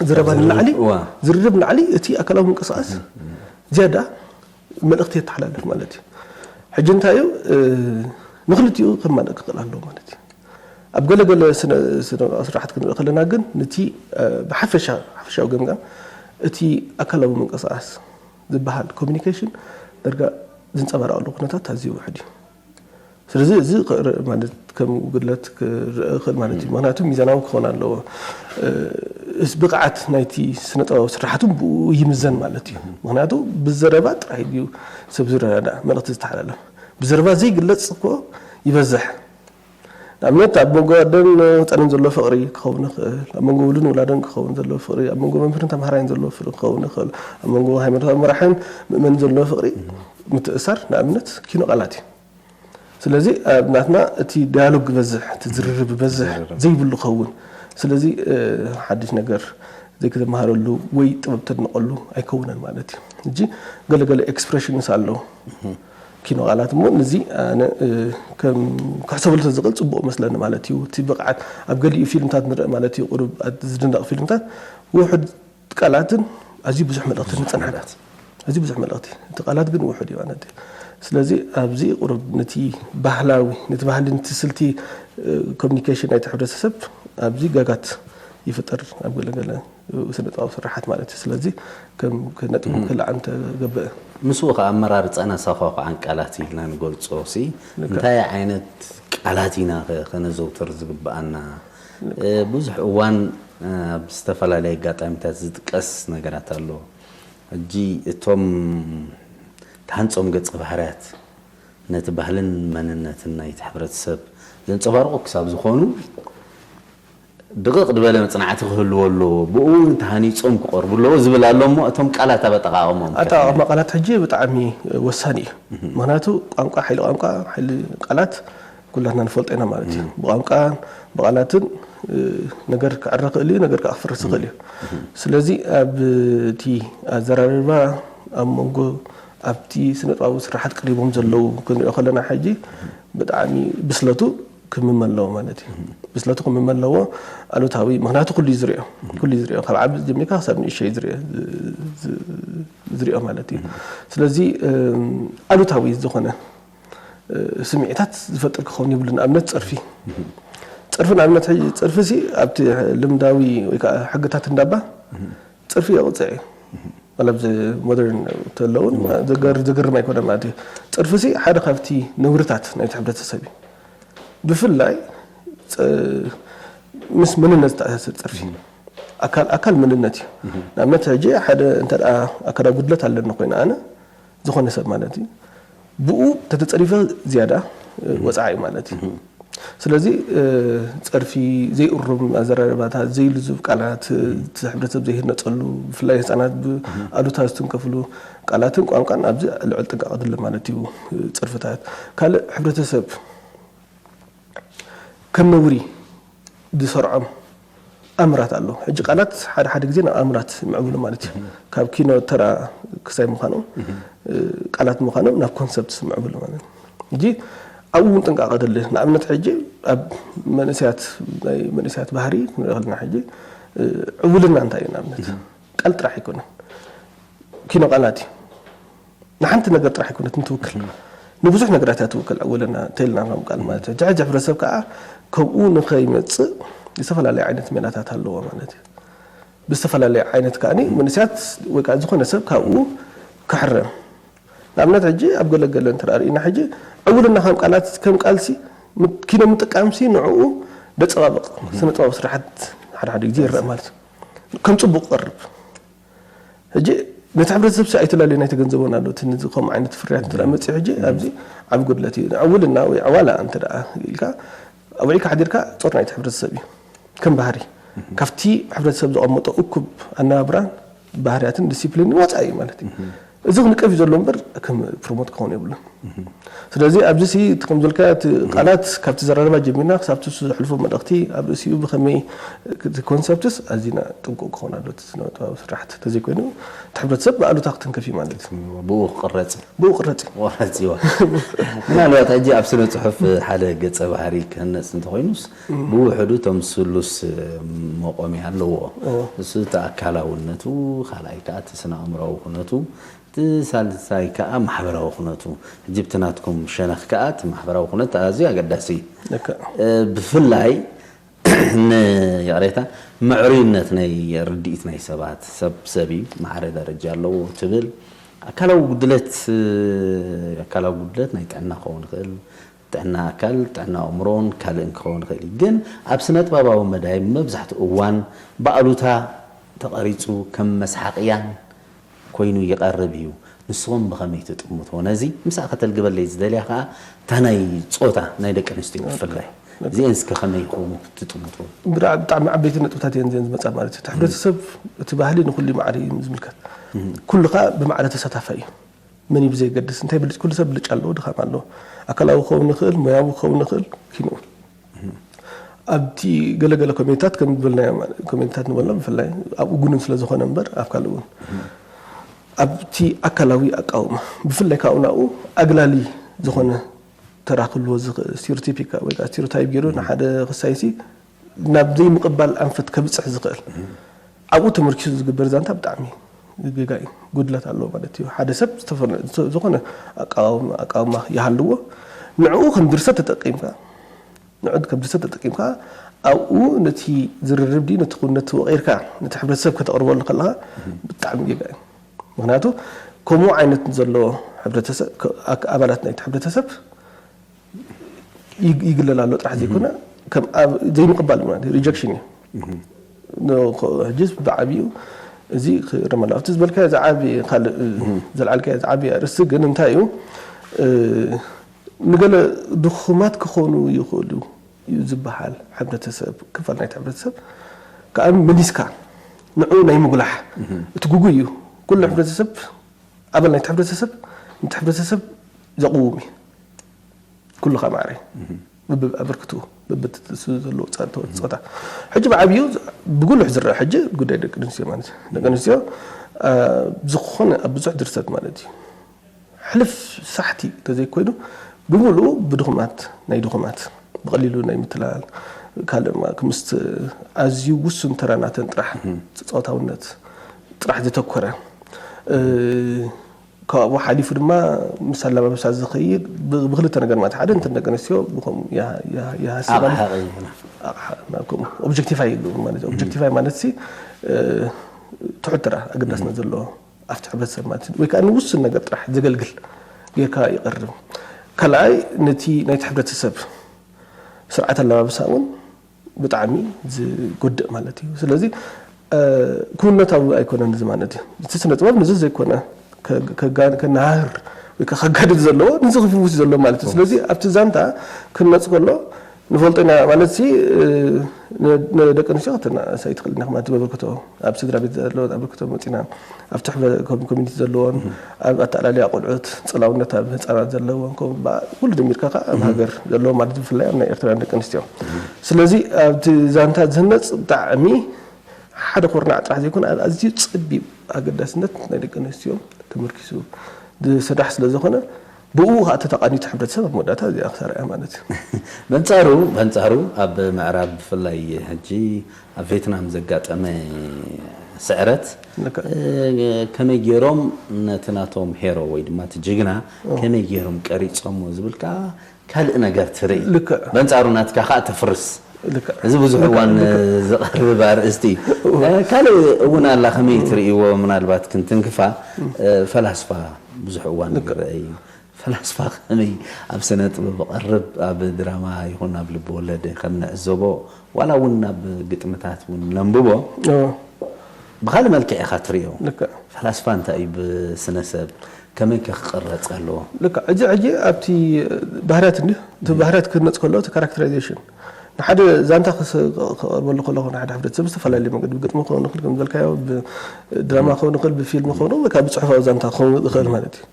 ዘረባ ንላዕሊ ዝርርብ ንላዕሊ እቲ ኣካላዊ ምንቅስቃስ ዝያዳ መልእኽቲ የተሓላልፍ ማለት እዩ። ሕጂ እንታይ እዩ ንክልቲኡ ከማልእ ክኽእል ኣለዎ ማለት እዩ። ኣብ ገለገለ ስነ ስርዓት ክንርኢ ከለና ግን ነቲ ብሓፈሻ ሓፈሻዊ ገምጋም እቲ ኣካላዊ ምንቅስቃስ ዝበሃል ኮሚኒኬሽን ዳርጋ ዝንጸባረቐሉ ኩነታት ኣዝዩ ውሑድ እዩ። ስለዚ እዚ ክርኢ ማለት ከም ጉድለት ክርኢ ይኽእል ማለት እዩ። ምክንያቱ ሚዛናዊ ክኸውን ኣለዎ። እ፣ እስ ብቕዓት ናይቲ ስነ ጥበባዊ ስራሓቱ ብኡ ይምዘን ማለት እዩ። ምክንያቱ ብዘረባ ጥራይ ድዩ ሰብ ዝረዳዳእ መልእኽቲ ዝተሓላለፍ? ብዘረባ ዘይግለጽ እኮ ይበዝሕ። ንኣብነት ኣብ መንጎ ኣደን ህፃንን ዘሎ ፍቕሪ ክኸውን ይኽእል፣ ኣብ መንጎ ውሉድን ውላደን ክኸውን ዘሎ ፍቕሪ፣ ኣብ መንጎ መምህርን ተምሃራይን ዘሎ ፍቕሪ ክኸውን ይኽእል፣ ኣብ መንጎ ሃይማኖታዊ መራሕን ምእመንን ዘሎ ፍቕሪ ምትእሳር ንኣብነት ኪኖ ቃላት እዩ። ስለዚ ኣብ ናትና እቲ ዳያሎግ ይበዝሕ፣ እቲ ዝርርብ ይበዝሕ ዘይብሉ ክኸውን። ስለዚ እ፣ ሓድሽ ነገር ዘይክትመሃረሉ ወይ ጥበብ ተድንቐሉ ኣይከውንን ማለት እዩ። ሕጂ ገለገለ ኤክስፕሬሽንስ ኣለዉ። ኪኖ ቃላት እሞ ነዚ ኣነ እ፣ ከም ክሕሰበሉ ተዝኽእል ጽቡቕ መስለኒ ማለት እዩ። እቲ ብቕዓት ኣብ ገሊኡ ፊልምታት ንርኢ ማለት እዩ። ቁሩብ ኣት-፣ ዝድነቕ ፊልምታት ውሑድ ቃላትን ኣዝዩ ብዙሕ መልእኽቲ ንጸንሓካ። ኣዝዩ ብዙሕ መልእኽቲ፣ እቲ ቃላት ግን ውሑድ እዩ ማለት እዩ። ስለዚ ኣብዚ ቁሩብ ነቲ ባህላዊ፣ ነቲ ባህሊ፣ ነቲ ስልቲ እ፣ ኮሚኒኬሽን ናይቲ ሕብረተሰብ ኣብዚ ጋጋት ይፍጠር ኣብ ገለገለ ስነ ጥበብ ስራሓት ማለት እዩ። ስለዚ ከም ነጥቡ ክልዓል እንተገብእ ምስኡ ከዓ ኣመራርፃን ኣሰኳኳዓን ቃላት ኢልና ንገልፆ ሲ እንታይ ዓይነት ቃላት ኢና ከ-፣ ከነዘውትር ዝግብኣና? እ፣ ብዙሕ እዋን እ፣ ኣብ ዝተፈላለየ ኣጋጣሚታት ዝጥቀስ ነገራት ኣሎ። ሕጂ እቶም ተሃንፆም ገፀ ባህርያት ነቲ ባህልን መንነትን ናይቲ ሕብረተሰብ ዘንፀባርቑ ክሳብ ዝኾኑ ድቕቕ ዝበለ መፅናዕቲ ክህልዎ ኣለዎ፣ ብኡ እውን ተሃኒፆም ክቐርቡ ኣለዎ ዝብል ኣሎ። እሞ እቶም ቃላት ኣብ ኣጠቓቕሞም ከ? ኣጠቓቕማ ቃላት ሕጂ ብጣዕሚ ወሳኒ እዩ። ምኽንያቱ ቋንቋ፣ ሓይሊ ቋንቋ፣ ሓይሊ ቃላት ኩላትና ንፈልጦ ኢና ማለት እዩ። ብቋንቋን ብቃላትን እ፣ ነገር ክዕረ ክእል እዩ፣ ነገር ከዓ ክፍርስ ይኽእል እዩ። ስለዚ ኣብ እቲ ኣዘራርባ ኣብ መንጎ ኣብቲ ስነ ጥበባዊ ስራሓት ቀሪቦም ዘለዉ ክንሪኦ ከለና ሕጂ ብጣዕሚ ብስለቱ ክምመ ኣለዎ ማለት እዩ። ብስለቱ ክምመ ኣለዎ ኣሉታዊ፣ ምኽንያቱ ኩሉ እዩ ዝሪኦ፣ ኩሉ እዩ ዝሪኦ፣ ካብ ዓቢ ጀሚርካ ክሳብ ንእሽተይ ዝሪኦ፣ ዝ-፣ ዝ-፣ ዝሪኦ ማለት እዩ። ስለዚ እ፣ ኣሉታዊ ዝኾነ እ፣ ስምዒታት ዝፈጥር ክኸውን የብሉን። ንኣብነት ጸርፊ። ጸርፊ ንኣብነት ሕጂ ጸርፊ ሲ ኣብቲ ልምዳዊ ወይ ከዓ ሕግታት እንዳባ ጸርፊ የቕጽዕ እዩ። ዋላ ኣብዚ ሞደርን ተለውን ዘገር-፣ ዘገርም ኣይኮነን ማለት እዩ። ጸርፊ ሲ ሓደ ካብቲ ነውርታት ናይቲ ሕብረተሰብ እዩ። ብፍላይ ጸ-፣ ምስ መንነት ዝተኣሳሰር ጸርፊ። ኣካል፣ ኣካል መንነት እዩ። ንኣብነት ሕጂ ሓደ እንተ ደኣ ኣካላዊ ጉድለት ኣለኒ ኮይነ ኣነ፣ ዝኾነ ሰብ ማለት እዩ። ብኡ ተተጸሪፈ ዝያዳ፣ እ፣ ወጻዒ ማለት እዩ። ስለዚ እ፣ ጸርፊ፣ ዘይእሩም ኣዘራርባታት፣ ዘይልዙብ ቃላት፣ እ፣ እቲ ሕብረተሰብ ዘይህነጸሉ፣ ብፍላይ ህጻናት ብኣሉታ ዝትንከፍሉ ቃላትን ቋንቋን ኣብዚ ልዑል ጥንቃቐ ድለ ማለት እዩ። እ፣ ጸርፍታት ካልእ ሕብረተሰብ ከም ነውሪ ዝሰርዖም ኣምራት ኣሎ። ሕጂ ቃላት ሓደ ሓደ ግዜ ናብ ኣምራት ይምዕብሉ ማለት እዩ። ካብ ኪኖ ተራ ክሳይ ምዃኖም እ፣ ቃላት ምዃኖም ናብ ኮንሰፕት ይምዕብሉ ማለት እዩ። ሕጂ ኣብኡ እውን ጥንቃቐ ደሊ። ንኣብነት ሕጂ ኣብ መንእሰያት፣ ናይ መንእሰያት ባህሪ ክንርኢ ከለና ሕጂ እ፣ ዕውልና እንታይ እዩ? ንኣብነት ቃል ጥራሕ ኣይኮነን፣ ኪኖ ቃላት እዩ። ንሓንቲ ነገር ጥራሕ ኣይኮነትን ትውክል፣ ንብዙሕ ነገራት እያ ትውክል። ዕውልና እንተኢልና ከም ቃል ማለት እዩ። ሕጂ ሕጂ ሕብረተሰብ ከዓ ከምኡ ንኸይመጽእ ዝተፈላለዩ ዓይነት ሜላታት ኣለዎ ማለት እዩ። ብዝተፈላለየ ዓይነት ከኣኒ መንእሰያት ወይ ከዓ ዝኾነ ሰብ ካብኡ ክሕረም። ንኣብነት ሕጂ ኣብ ገለገለ እንተ ርኢና ሕጂ ዕውልና ከም ቃላት፣ ከም ቃልሲ ም-፣ ኪኖ ምጥቃምሲ ንዕኡ ደጸባብቕ ስነ ጥበብ ስራሓት ሓደ ሓደ ግዜ ይረአ ማለት እዩ። ከም ጽቡቕ ቀርብ። ሕጂ ነቲ ሕብረተሰብ ሲ ኣይተላለዩን ኣይተገንዘቦን ኣሎ። እቲ ነዚ ከምኡ ዓይነት ፍርያት እንተ ደኣ መጺኡ ሕጂ ኣብዚ ዓቢ ጉድለት እዩ። ዕውልና ወይ ዕዋላ እንተ ደኣ ኢልካ ኣውዒልካ ሓዲርካ ጾር ናይቲ ሕብረተሰብ እዩ። ከም ባህሪ ካብቲ ሕብረተሰብ ዘቐመጦ እኩብ ኣነባብራን ባህርያትን ዲሲፕሊንን ወጻኢ እዩ ማለት እዩ። እዚ ክንቀፍ እዩ ዘሎ እምበር ከም ፕሮሞት ክኸውን የብሉን። ስለዚ ኣብዚ ሲ እቲ ከም ዝበልካ እቲ ቃላት ካብቲ ዘረባ ጀሚርና ክሳብ እቲ ዘሕልፎ መልእኽቲ ኣብ ርእሲኡ ብኸመይ እቲ ኮንሰፕትስ ኣዚና ጥንቁቕ ክኸውን ኣሎ። እቲ ስነ ጥበባዊ ስራሕቲ ተዘይኮይኑ እቲ ሕብረተሰብ ብኣሉታ ክትንከፍ እዩ ማለት እዩ። ብኡ ክቕረጽ እዩ። ብኡ ክቕረጽ እዩ። ክቕረጽ እዩ። ምናልባት ሕጂ ኣብ ስነ ጽሑፍ ሓደ ገጸ ባህሪ ክህነጽ እንተኾይኑስ ብውሕዱ እቶም ስሉስ መቆምያ ኣለዎ። እዎ። እሱ እቲ ኣካላውነቱ፣ ካልኣይ ከኣ እቲ ስነ ኣእምሮኣዊ ኩነቱ፣ እቲ ሳልሳይ ከኣ ማሕበራዊ ኩነቱ። ሕጂ ብቲ ናትኩም ሸነኽ ከኣ እቲ ማሕበራዊ ኩነት ኣዝዩ ኣገዳሲ እዩ። ልክዕ። እ፣ ብፍላይ ንይቕሬታ፣ ምዕሩይነት ናይ ርድኢት ናይ ሰባት፣ ሰብ ሰብ እዩ፣ ማዕረ ደረጃ ኣለዎ ትብል። ኣካላዊ ጉድለት፣ ኣካላዊ ጉድለት ናይ ጥዕና ክኸውን ይኽእል፣ ጥዕና ኣካል፣ ጥዕና ኣእምሮን ካልእን ክኸውን ይኽእል እዩ። ግን ኣብ ስነ ጥበባዊ መዳይ መብዛሕትኡ እዋን ብኣሉታ ተቐሪጹ ከም መስሓቕያን ኮይኑ ይቐርብ እዩ። ንስኹም ብኸመይ ትጥምትዎ? ነዚ ምሳእ ከተልግበለይ ዝደልያ ከኣ እታ ናይ ጾታ ናይ ደቂ ኣንስትዮ ብፍላይ እዚአን እስከ ከመይ ይኸውን ትጥምትዎ? ብጣዕ- ብጣዕሚ ዓበይቲ ነጥብታት እየን እዚአን ዝመጻ ማለት እዩ። እቲ ሕብረተሰብ እቲ ባህሊ ንኩሉ ማዕረ እዩ ዝምልከት። ኩሉ ከኣ ብማዕረ ተሳታፋይ እዩ። መን እዩ ብዘየገድስ እንታይ ብልጭ ኩሉ ሰብ ብልጫ ኣለዎ፣ ድኻም ኣለዎ። ኣካላዊ ክኸውን ይኽእል፣ ሞያዊ ክኸውን ይኽእል፣ ኪንኡ ኣብቲ ገለገለ ኮሜንታት ከም ዝበልናዮ ማለት ኮሜንታት ንበሎም ብፍላይ ኣብኡ ጉኑን ስለ ዝኾነ እምበር ኣብ ካልእ እውን ኣብቲ ኣካላዊ ኣቃውማ ብፍላይ ካብኡ ናብኡ ኣግላሊ ዝኾነ ተራ ክህልዎ ዝኽእል ስቴሪዮቲፒካ ወይ ከዓ ስቴሪዮታይፕ ገይሩ ንሓደ ክሳይሲ ናብ ዘይምቕባል ኣንፈት ከብፅሕ ዝኽእል ኣብኡ ተመርኪሱ ዝግበር ዛንታ ብጣዕሚ ጌጋ እዩ፣ ጉድለት ኣለዎ ማለት እዩ። ሓደ ሰብ ዝተፈለ- ዝኾነ ኣቃውማ ኣቃውማ ይሃልዎ ንዕኡ ከም ድርሰት ተጠቂምካ ንዕኡ ከም ድርሰት ተጠቂምካ ኣብኡ ነቲ ዝርርብ ድዩ ነቲ ኩነት ወቒርካ ነቲ ሕብረተሰብ ከተቕርበሉ ከለኻ ብጣዕሚ ጌጋ እዩ። ምክንያቱ ከምኡ ዓይነት ዘለዎ ሕብረተሰብ ኣባላት ናይቲ ሕብረተሰብ ይግለል ኣሎ ጥራሕ ዘይኮነ ከም ዘይምቕባል ማለት ሪጀክሽን እዩ። ሕጂ ብዓብዩ እዚ ክረመላ ኣብቲ ዝበልካዮ ዝዓቢ ካልእ ዘልዓልካዮ ዝዓቢ ኣርእስቲ ግን እንታይ እዩ ንገለ ድኹማት ክኾኑ ይኽእሉ እዩ ዝበሃል ሕብረተሰብ ክፋል ናይቲ ሕብረተሰብ ከዓ መሊስካ ንዑ ናይ ምጉላሕ እቲ ጉጉይ እዩ። ኩሉ ሕብረተሰብ ኣባል ናይቲ ሕብረተሰብ ነቲ ሕብረተሰብ ዘቕውም እዩ። ኩሉ ከዓ ማዕረ በብኣበርክትኡ በብትእሱ ዘለዎ ፃ- ፆታ ሕጂ ብዓብዩ ብጉሉሕ ዝረአ ሕጂ ጉዳይ ደቂ ኣንስትዮ ማለት እዩ። ደቂ ኣንስትዮ ዝኾነ ኣብ ብዙሕ ድርሰት ማለት እዩ ሕልፍ ሳሕቲ እንተዘይኮይኑ ብምሉኡ ብድኹማት ናይ ድኹማት ብቐሊሉ ናይ ምትላል ካልእ ምስቲ ኣዝዩ ውሱን ተራ ናተን ጥራሕ ፆታውነት ጥራሕ ዘተኮረ ካብኡ ሓሊፉ ድማ ምስ ኣለባብሳ ዝኸይድ ብክልተ ነገር ማለት ሓደ እንትን ደቂ ኣንስትዮ ብከምኡ ይሃስባሉ ኦብጀክቲፋይ ይግብሩ ማለት ኦብጀክቲፋይ ማለት ሲ ትሑት ጥራሕ ኣገዳስነት ዘለዎ ኣብቲ ሕብረተሰብ ማለት ወይ ከዓ ንውሱን ነገር ጥራሕ ዘገልግል ጌርካ ይቐርብ። ካልኣይ ነቲ ናይቲ ሕብረተሰብ ስርዓት ኣለባብሳ እውን ብጣዕሚ ዝጎድእ ማለት እዩ። ስለዚ ክውነታዊ ኣይኮነን እዚ ማለት እዩ። እቲ ስነ ጥበብ ንዚ ዘይኮነ ከነሃህር ወይ ከጋድድ ዘለዎ ንዚ ክፍውስ ዘሎ ማለት እዩ። ስለዚ ኣብቲ ዛንታ ክንመፅ ከሎ ንፈልጦ ኢና ማለት ሲ ንደቂ ኣንስትዮ ከተናእሳ ይትኽእል ኢና ማለት በበርክቶ ኣብ ስድራ ቤት ዘለወን ኣበርክቶ መፂና ኣብቲ ኮሚኒቲ ዘለዎን ኣብ ኣተኣላልያ ቆልዑት ፀላውነት ኣብ ህፃናት ዘለዎን ኩሉ ደሚርካ ከዓ ኣብ ሃገር ዘለዎ ማለት ብፍላይ ኣብ ናይ ኤርትራውያን ደቂ ኣንስትዮ ስለዚ ኣብቲ ዛንታ ዝህነፅ ብጣዕሚ ሓደ ኩርናዕ ጥራሕ ዘይኮነ ኣብ ኣዝዩ ፀቢብ ኣገዳስነት ናይ ደቂ ኣንስትዮ ተመርኪሱ ዝስራሕ ስለ ዝኾነ ብኡ ከዓ ተተቃኒቱ ሕብረተሰብ ኣብ መወዳእታ እዚኣ ክሳርያ ማለት እዩ። በንጻሩ በንጻሩ ኣብ ምዕራብ ብፍላይ ሕጂ ኣብ ቬትናም ዘጋጠመ ስዕረት ከመይ ገይሮም ነቲ ናቶም ሄሮ ወይ ድማ እቲ ጅግና ከመይ ገይሮም ቀሪጾሞ ዝብል ከዓ ካልእ ነገር ትርኢ። ልክዕ። በንጻሩ ናትካ ከኣ ተፍርስ። ልክዕ። እዚ ብዙሕ እዋን ዝቐርብ ኣርእስቲ እዩ። ካልእ እውን ኣላ ከመይ ትርእይዎ ምናልባት ክንትንክፋ ፈላስፋ ብዙሕ እዋን ይረአ እዩ። ፈላስፋ ከመይ ኣብ ስነ ጥበብ ይቐርብ ኣብ ድራማ ይኹን ኣብ ልብ ወለድ ከም ንዕዘቦ ዋላ እውን ኣብ ግጥምታት እውን ነንብቦ ብኻልእ መልክዕ ኢኻ ትርእዮ። ፈላስፋ እንታይ እዩ ብስነ ሰብ ከመይ ከ ክቕረፅ ኣለዎ? ልክዕ ሕጂ ሕጂ ኣብቲ ባህርያት እንዲ እቲ ባህርያት ክህነፅ ከሎ እቲ ካራክተራይዜሽን ንሓደ ዛንታ ክቐርበሉ ከለኹ ንሓደ ሕብረተሰብ ዝተፈላለዩ መንገዲ ብግጥሚ ክኸውን ይኽእል ከም ዝበልካዮ ብድራማ ክኸውን ይኽእል ብፊልም ክኸውን ወይ ከዓ ብፅሑፋዊ ዛንታ ክኸውን ይኽእል ማለት እዩ።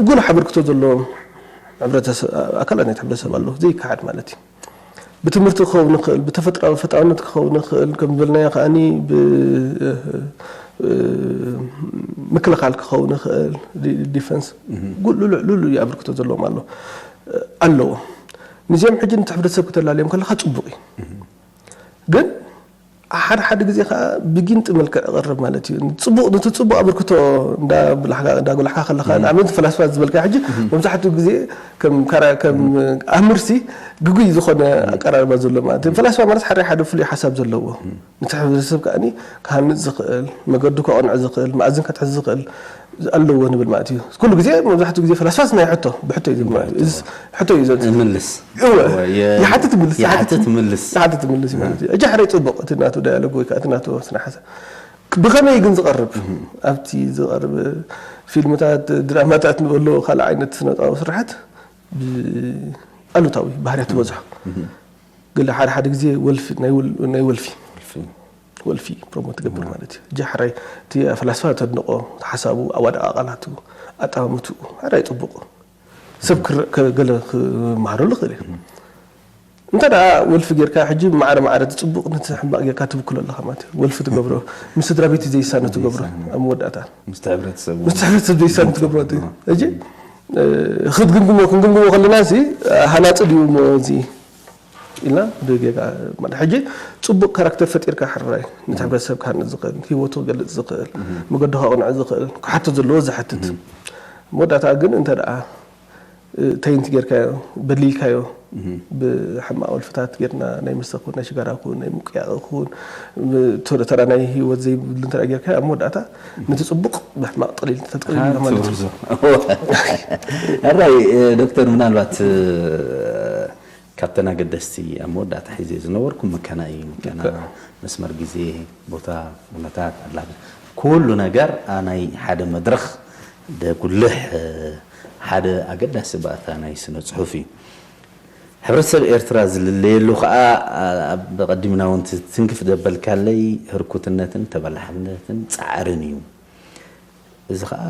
ጉሉሕ ኣበርክቶ ዘለዎም ኣካላት ናይቲ ሕብረተሰብ ኣለዉ ዘይከሓድ ማለት እዩ። ብትምህርቲ ክኸውን ይኽእል፣ ብተፈጥራዊ ፈጣውነት ክኸውን ይኽእል፣ ከም ዝበልናዮ ከዓኒ ብምክልኻል ክኸውን ይኽእል፣ ዲፈንስ ልሉይ ኣበርክቶ ዘለዎም ኣሎ ኣለዎም። ንዚኦም ሕጂ ነቲ ሕብረተሰብ ክተላልዮም ከለኻ ፅቡቕ እዩ። ግን ሓደ ሓደ ግዜ ከዓ ብጊንጢ መልክዕ ይቐርብ ማለት እዩ። ጽቡቕ፣ ነቲ ጽቡቕ ኣበርክቶ እንዳብላሕካ፣ እንዳጎላሕካ ከለኻ፣ ንኣብነት ፈላስፋ ዝበልካ ሕጂ መብዛሕትኡ ግዜ ከም ካራ-፣ ከም ኣምርሲ ግጉይ ዝኾነ ኣቀራርባ ዘሎ ማለት እዩ። ፈላስፋ ማለት ሓደ ሓደ ፍሉይ ሓሳብ ዘለዎ፣ ነቲ ሕብረተሰብ ከኣኒ ክሃንጽ ዝኽእል፣ መገዱ ከቕንዕ ዝኽእል፣ መኣዝን ከትሕዝ ዝኽእል ኣለዎ ንብል ማለት እዩ። ኩሉ ግዜ፣ መብዛሕትኡ ግዜ ፈላስፋስ ናይ ሕቶ፣ ብሕቶ እዩ ዝብል ማለት እዩ። እዚ ሕቶ እዩ ዘት-፣ እምልስ። እወ፣ እወ፣ የ-፣ ይሓትት እምልስ፣ ይሓትት ይሓትት እምልስ። ይሓትት እምልስ እዩ ማለት እዩ። ሕጂ ሕራይ ጽቡቕ፣ እቲ ናቱ ዳያሎግ ወይ ከዓ እቲ ናቱ ስነ ሓሳብ። ብኸመይ ግን ዝቐርብ? ኣብቲ ዝቐርብ ፊልምታት፣ ድራማታት ንበሎ ካልእ ዓይነት ስነጥበባዊ ስርሓት ብ-፣ ኣሉታዊ ባህርያት ትበዝሖ። ገለ ሓደ ሓደ ግዜ ወልፊ፣ ናይ ወል-፣ ናይ ወልፊ፣ ወልፊ። ወልፊ ፕሮሞት ትገብር ማለት እዩ። ሕጂ ሕራይ እቲ ፈላስፋ ተድንቖ፣ ሓሳቡ፣ ኣዋዳቓ ቃላቱ፣ ኣጠማምትኡ፣ ሕራይ ጽቡቕ። ሰብ ክር-፣ ከ-፣ ገለ ክመሃረሉ ይኽእል እዩ። እንተ ደኣ ወልፊ ጌርካ፣ ሕጂ ማዕረ ማዕረ እቲ ጽቡቕ ነቲ ሕማቕ ጌርካ ትብክሎ ኣለኻ ማለት እዩ። ወልፊ ትገብሮ፣ ምስ ስድራ ቤት ዘይሳነ ትገብሮ፣ ዘይሳነ። ኣብ መወዳእታ። ምስቲ ሕብረተሰብ እውን ምስቲ ሕብረተሰብ ዘይሳነ ትገብሮ ማለት እዩ። ሕጂ፣ እ፣ ክትግምግሞ፣ ክንግምግሞ ከለና ሲ፣ ሃናጺ ድዩ እሞ እዚ ኢልና ብጌጋ ማለት። ሕጂ ጽቡቕ ካራክተር ፈጢርካ ሕራይ፣ ነቲ ሕብረተሰብ ክሃንጽ ዝኽእል፣ ህይወቱ ክገልጽ ዝኽእል፣ መገዱ ከቕንዕ ዝኽእል፣ ክሓቶ ዘለዎ ዝሓትት። መወዳእታ ግን እንተ ደኣ፣ እ፣ ተይንት ጌርካዮ፣ በሊልካዮ፣ ብሕማቕ ወልፍታት ጌርና ናይ መስተ ክውን፣ ናይ ሽጋራ ክውን፣ ናይ ምቅያቕ ክውን፣ ብ-፣ ተረ-፣ ተራ ናይ ህይወት ዘይብሉ እንተ ደኣ ጌርካዮ፣ ኣብ መወዳእታ ነቲ ጽቡቕ ብሕማቕ ጠቕሊል-፣ ተጠቕሊሉ ኣሎ ማለት እዩ። ትብርዞ። ሕራይ፣ እ፣ ዶክተር፣ ምናልባት፣ እ፣ ካብተን ኣገደስቲ ኣብ መወዳእታ ሒዘ ዝነበርኩ ምከና እዩ። ምከና፣ ልክዕ። መስመር ግዜ፣ ቦታ፣ ኩነታት፣ ኣላብ-፣ ኩሉ ነገር፣ ኣ፣ ናይ ሓደ መድረኽ ደጉልሕ፣ እ፣ ሓደ ኣገዳሲ ባእታ ናይ ስነ ጽሑፍ እዩ። ሕብረተሰብ ኤርትራ ዝልለየሉ ከኣ፣ ኣ፣ ኣብ ቀዲምና እውን ት-፣ ትንክፍ ዘበልካለይ ህርኩትነትን ተበላሕነትን ጻዕርን እዩ። እዚ ኸኣ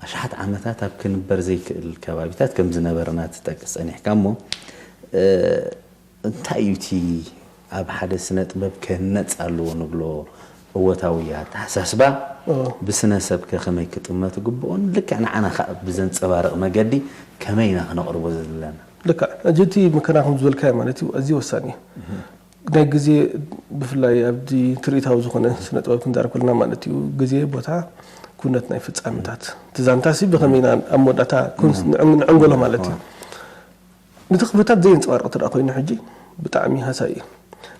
ኣሽሓት ዓመታት ኣብ ክንበር ዘይክእል ከባቢታት ከም ዝነበረና ትጠቅስ ጸኒሕካ እሞ፣ እ፣ እንታይ እዩ እቲ ኣብ ሓደ ስነ ጥበብ ክህነጽ ኣለዎ ንብሎ እወታዊ ኣተሓሳስባ? ኦ። ብስነ ሰብ ከ ከመይ ክጥመት ግብኦን? ልክዕ ንዓና ኸኣ ብዘንጸባርቕ መገዲ ከመይ ኢና ክነቕርቦ ዘለና? ልክዕ። ሕጂ እቲ ምከና ከም ዝበልካዮ ማለት እዩ፣ ኣዝዩ ወሳኒ እዩ። ናይ ግዜ ብፍላይ ኣብቲ ትርኢታዊ ዝኾነ ስነ ጥበብ ክንዛረብ ከለና ማለት እዩ፣ ግዜ፣ ቦታ፣ ኩነት ናይ ፍጻመታት። እቲ ዛንታ ሲ ብኸመይ ኢና ኣብ መወዳእታ ኮንስ-፣ ንዕን-፣ ንዕንገሎ ማለት እዩ። ነቲ ክፍተት ዘየንጸባርቕ እንተ ደኣ ኮይኑ ሕጂ ብጣዕሚ ሃሳይ እዩ።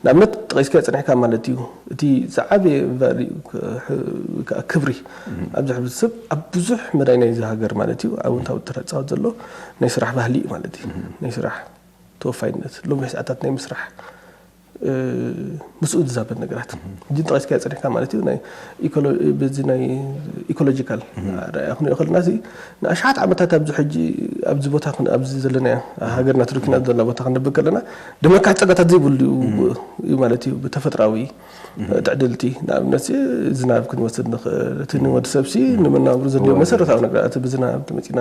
ንኣብነት ጠቒስካዮ ጸኒሕካ ማለት እዩ፣ እቲ ዝዓበየ ቫልዩ ክ-፣ ሕ-፣ ክዓ ክብሪ ኣብዚ ሕብረተሰብ ኣብ ብዙሕ መዳይ ናይዚ ሃገር ማለት እዩ ኣወንታዊ ተራ ዝጻወት ዘሎ ናይ ስራሕ ባህሊ እዩ ማለት እዩ። ናይ ስራሕ ተወፋይነት፣ ሎሚ ሰዓታት ናይ ምስራሕ፣ እ፣ ምስኡ ዝዛመድ ነገራት። ሕጂ ጠቒስካዮ ጸኒሕካ ማለት እዩ፣ ናይ ኢኮሎ-፣ በዚ ናይ ኢኮሎጂካል ኣረኣእያ ክንሪኦ ከለና፣ እዚ ንኣሽሓት ዓመታት ኣብዚ ሕጂ፣ ኣብዚ ቦታ ክን-፣ ኣብዚ ዘለናዮ ሃገርና ተረኪብና ዘለና ቦታ ክንነብር ከለና፣ ደመካሒ ጸጋታት ዘይብሉ እዩ፣ እዩ ማለት እዩ፣ ብተፈጥራዊ ትዕድልቲ። ንኣብነት፣ ዝናብ ክንወስድ ንኽእል፣ እቲ ንወዲ ሰብሲ ንመነባብሮ ዘድልዮ መሰረታዊ ነገራት፣ ብዝናብ ተመጺና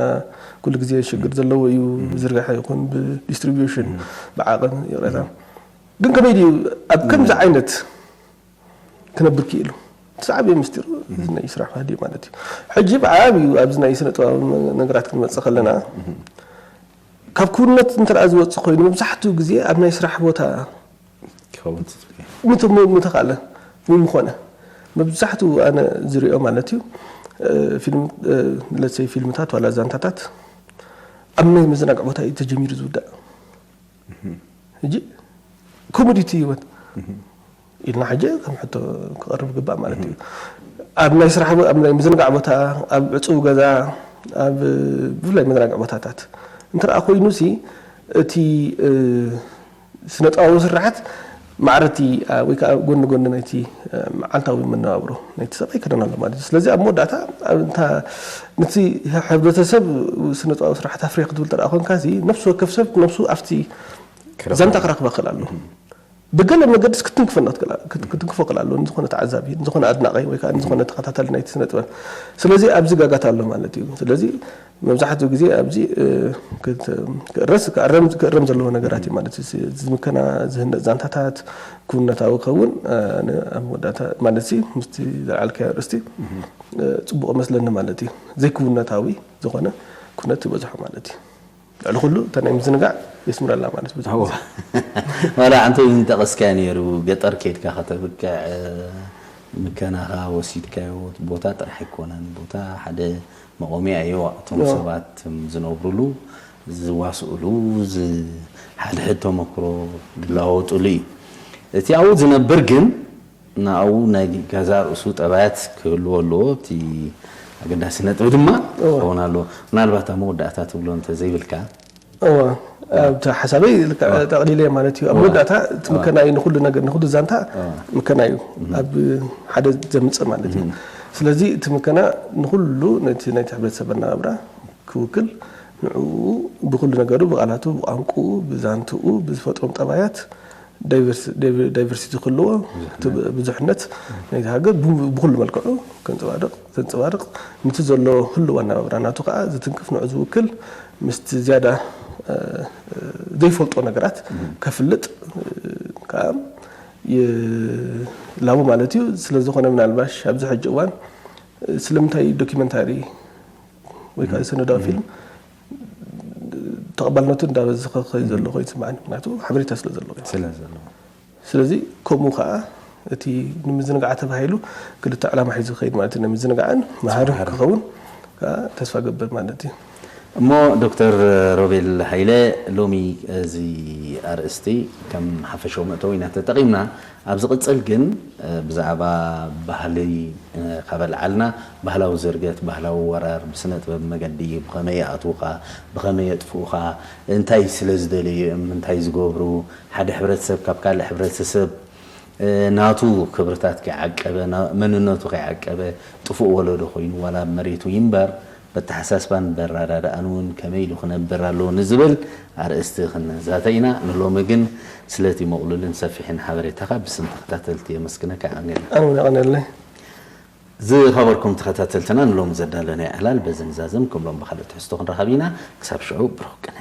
ኩሉ ግዜ ሽግር ዘለዎ እዩ፣ ብዝርጋሐ ይኹን ብዲስትሪቢዩሽን፣ ብዓቐን፣ ይቕሬታ። ግን ከመይ ድዩ ኣብ ከምዚ ዓይነት ክነብር ክኢሉ? እቲ ዝዓበየ ምስጢሩ እዚ ናይ ስራሕ ባህሊ ማለት እዩ። ሕጂ ብዓብዩ ኣብዚ ናይ ስነ ጥበባዊ ነገራት ክንመጽእ ከለና፣ ካብ ክውንነት እንተ ደኣ ዝወጽእ ኮይኑ፣ መብዛሕትኡ ግዜ ኣብ ናይ ስራሕ ቦታ ክኸውን ትጽቢት። ምት-፣ ም-፣ ምተኻእለ ወይ ምኾነ፣ መብዛሕትኡ ኣነ ዝሪኦ ማለት እዩ፣ እ፣ ፊልም-፣ እ፣ let's say ፊልምታት ዋላ ዛንታታት ኣብ ናይ መዘናግዒ ቦታ እዩ ተጀሚሩ ዝውዳእ። ሕጂ ኮሞዲቲ ህይወት ኢልና ሕጂ ከም ሕቶ ክቐርብ ግባእ ማለት እዩ። ኣብ ናይ ስራሕ ቦ-፣ ኣብ ናይ ምዝንጋዕ ቦታ፣ ኣብ ዕጹው ገዛ፣ ኣብ ብፍላይ መዘናግዒ ቦታታት እንተ ደኣ ኮይኑሲ፣ እቲ፣ እ፣ ስነ-ጥበባዊ ስርሓት ማዕረቲ፣ እ፣ ወይ ከዓ ጎኒ ጎኒ ናይቲ፣ እ፣ መዓልታዊ መነባብሮ ናይቲ ሰብ ኣይከደን ኣሎ ማለት እዩ። ስለዚ ኣብ መወዳእታ፣ ኣብ እንታ ነቲ ሕብረተሰብ ስነ-ጥበባዊ ስርሓት ኣፍርየ ክትብል እንተ ደኣ ኮንካሲ፣ ነፍሲ ወከፍ ሰብ ነፍሱ ኣብቲ ክረኽቦ። ዛንታ ክረኽባ ክኽእል ኣለዎ። ብገለ መገድስ ክትንክፈና ትክእል፣ ክት-፣ ክትንክፎ ክእል ኣለዎ፣ ንዝኾነ ተዓዛቢ፣ ንዝኾነ ኣድናቒ ወይ ከዓ ንዝኾነ ተኸታታሊ ናይቲ ስነ ጥበብ። ስለዚ ኣብዚ ጋጋት ኣሎ ማለት እዩ። ስለዚ መብዛሕትኡ ግዜ ኣብዚ፣ እ፣ ክት-፣ ክእረስ፣ ክእረም፣ ክእረም ዘለዎ ነገራት እዩ ማለት እዩ። እዚ ምከና ዝህነፅ ዛንታታት ክውንነታዊ ክኸውን፣ እ፣ ን-፣ ኣብ መወዳእታ ማለት ሲ ምስቲ ዘልዓልካዮ ኣርእስቲ፣ እ፣ ፅቡቕ መስለኒ ማለት እዩ። ዘይክውንነታዊ ዝኾነ ኩነት ይበዝሖ ማለት እዩ። ልዕሊ ኩሉ እታ ናይ ምዝንጋዕ የስምረላ ማለት ብዙሕ ዋላ ኣንተ ይንጠቀስካ ነይሩ። ገጠር ከይድካ ከተብቅዕ ምከናኻ ወሲድካዮ ቦታ ጥራሕ ኣይኮነን። ቦታ ሓደ መቆሚያ እዩ። እቶም ሰባት ዝነብሩሉ፣ ዝዋስኡሉ፣ ሓደ ሕድ ተመክሮ ዝለዋወጡሉ እዩ። እቲ ኣብኡ ዝነብር ግን ንኣኡ ናይ ገዛ ርእሱ ጠባያት ክህልዎ ኣለዎ። እቲ ኣገዳሲ ነጥቢ ድማ ክኸውን ኣለዎ። ምናልባት ኣብ መወዳእታ ትብሎ እንተዘይብልካ እዋ ኣብቲ ሓሳበይ ጠቕሊለ ማለት እዩ። ኣብ መወዳእታ እቲ ምከና እዩ ንኩሉ ነገር ንኩሉ ዛንታ ምከና እዩ ኣብ ሓደ ዘምፅእ ማለት እዩ። ስለዚ እቲ ምከና ንኩሉ ነቲ ናይቲ ሕብረተሰብ ኣናብራ ክውክል ንዕኡ ብኩሉ ነገሩ ብቃላቱ ብቋንቁኡ ብዛንትኡ ብዝፈጥሮም ጠባያት ዳይቨርሲቲ ክህልዎ ብዙሕነት ናይቲ ሃገር ብኩሉ መልክዑ ከንፀባርቕ ዘንፀባርቕ ንቲ ዘሎ ህልው ኣናባብራ ናቱ ከዓ ዝትንክፍ ንዑ ዝውክል ምስቲ ዝያዳ ዘይፈልጦ ነገራት ከፍልጥ ከዓ ይላቡ ማለት እዩ። ስለዝኾነ ምናልባሽ ኣብዚ ሕጂ እዋን ስለምንታይ ዶኪመንታሪ ወይ ከዓ ሰነዳዊ ፊልም ተቐባልነቱ እንዳበዝኸ ከይ ዘሎ ኮይኑ ይስምዓኒ። ምክንያቱ ሓበሬታ ስለ ዘለዎ እዩ። ስለ ዘለዎ ስለዚ ከምኡ ከዓ እቲ ንምዝንጋዕ ተባሂሉ ክልተ ዕላማ ሒዙ ክኸይድ ማለት እዩ። ንምዝንጋዕን መሃርን ክኸውን ከዓ ተስፋ ገብር ማለት እዩ። እሞ ዶክተር ሮቤል ሃይለ፣ ሎሚ እዚ ኣርእስቲ ከም ሓፈሻዊ መእተዊ ኢና ተጠቒምና። ኣብ ዝቕጽል ግን ብዛዕባ ባህሊ ካብ ኣልዓልና፣ ባህላዊ ዝርገት፣ ባህላዊ ወራር ብስነ ጥበብ መገዲ ብኸመይ ይኣትዉኻ፣ ብኸመይ የጥፍኡኻ፣ እንታይ ስለ ዝደለዩ እዮም፣ እንታይ ዝገብሩ፣ ሓደ ሕብረተሰብ ካብ ካልእ ሕብረተሰብ ናቱ ክብርታት ከይዓቀበ፣ መንነቱ ከይዓቀበ ጥፉእ ወለዶ ኮይኑ ዋላ ኣብ መሬቱ ይንበር በተሓሳስባን በረዳድኣን እውን ከመይ ኢሉ ክነብር ኣለዎ ንዝብል ኣርእስቲ ክንዛተ ኢና። ንሎሚ ግን ስለቲ ምቕሉልን ሰፊሕን ሓበሬታኻ ብስም ተኸታተልቲ የመስግነካ። የቐንየልና። ኣነ እውን የቐንየለይ። ዝኸበርኩም ተኸታተልትና ንሎሚ ዘዳለናዮ ዕላል በዚ ንዛዝም። ከም ሎም ብኻልእ ትሕዝቶ ክንረኸብ ኢና። ክሳብ ሽዑ ብሩኽ ቅነ።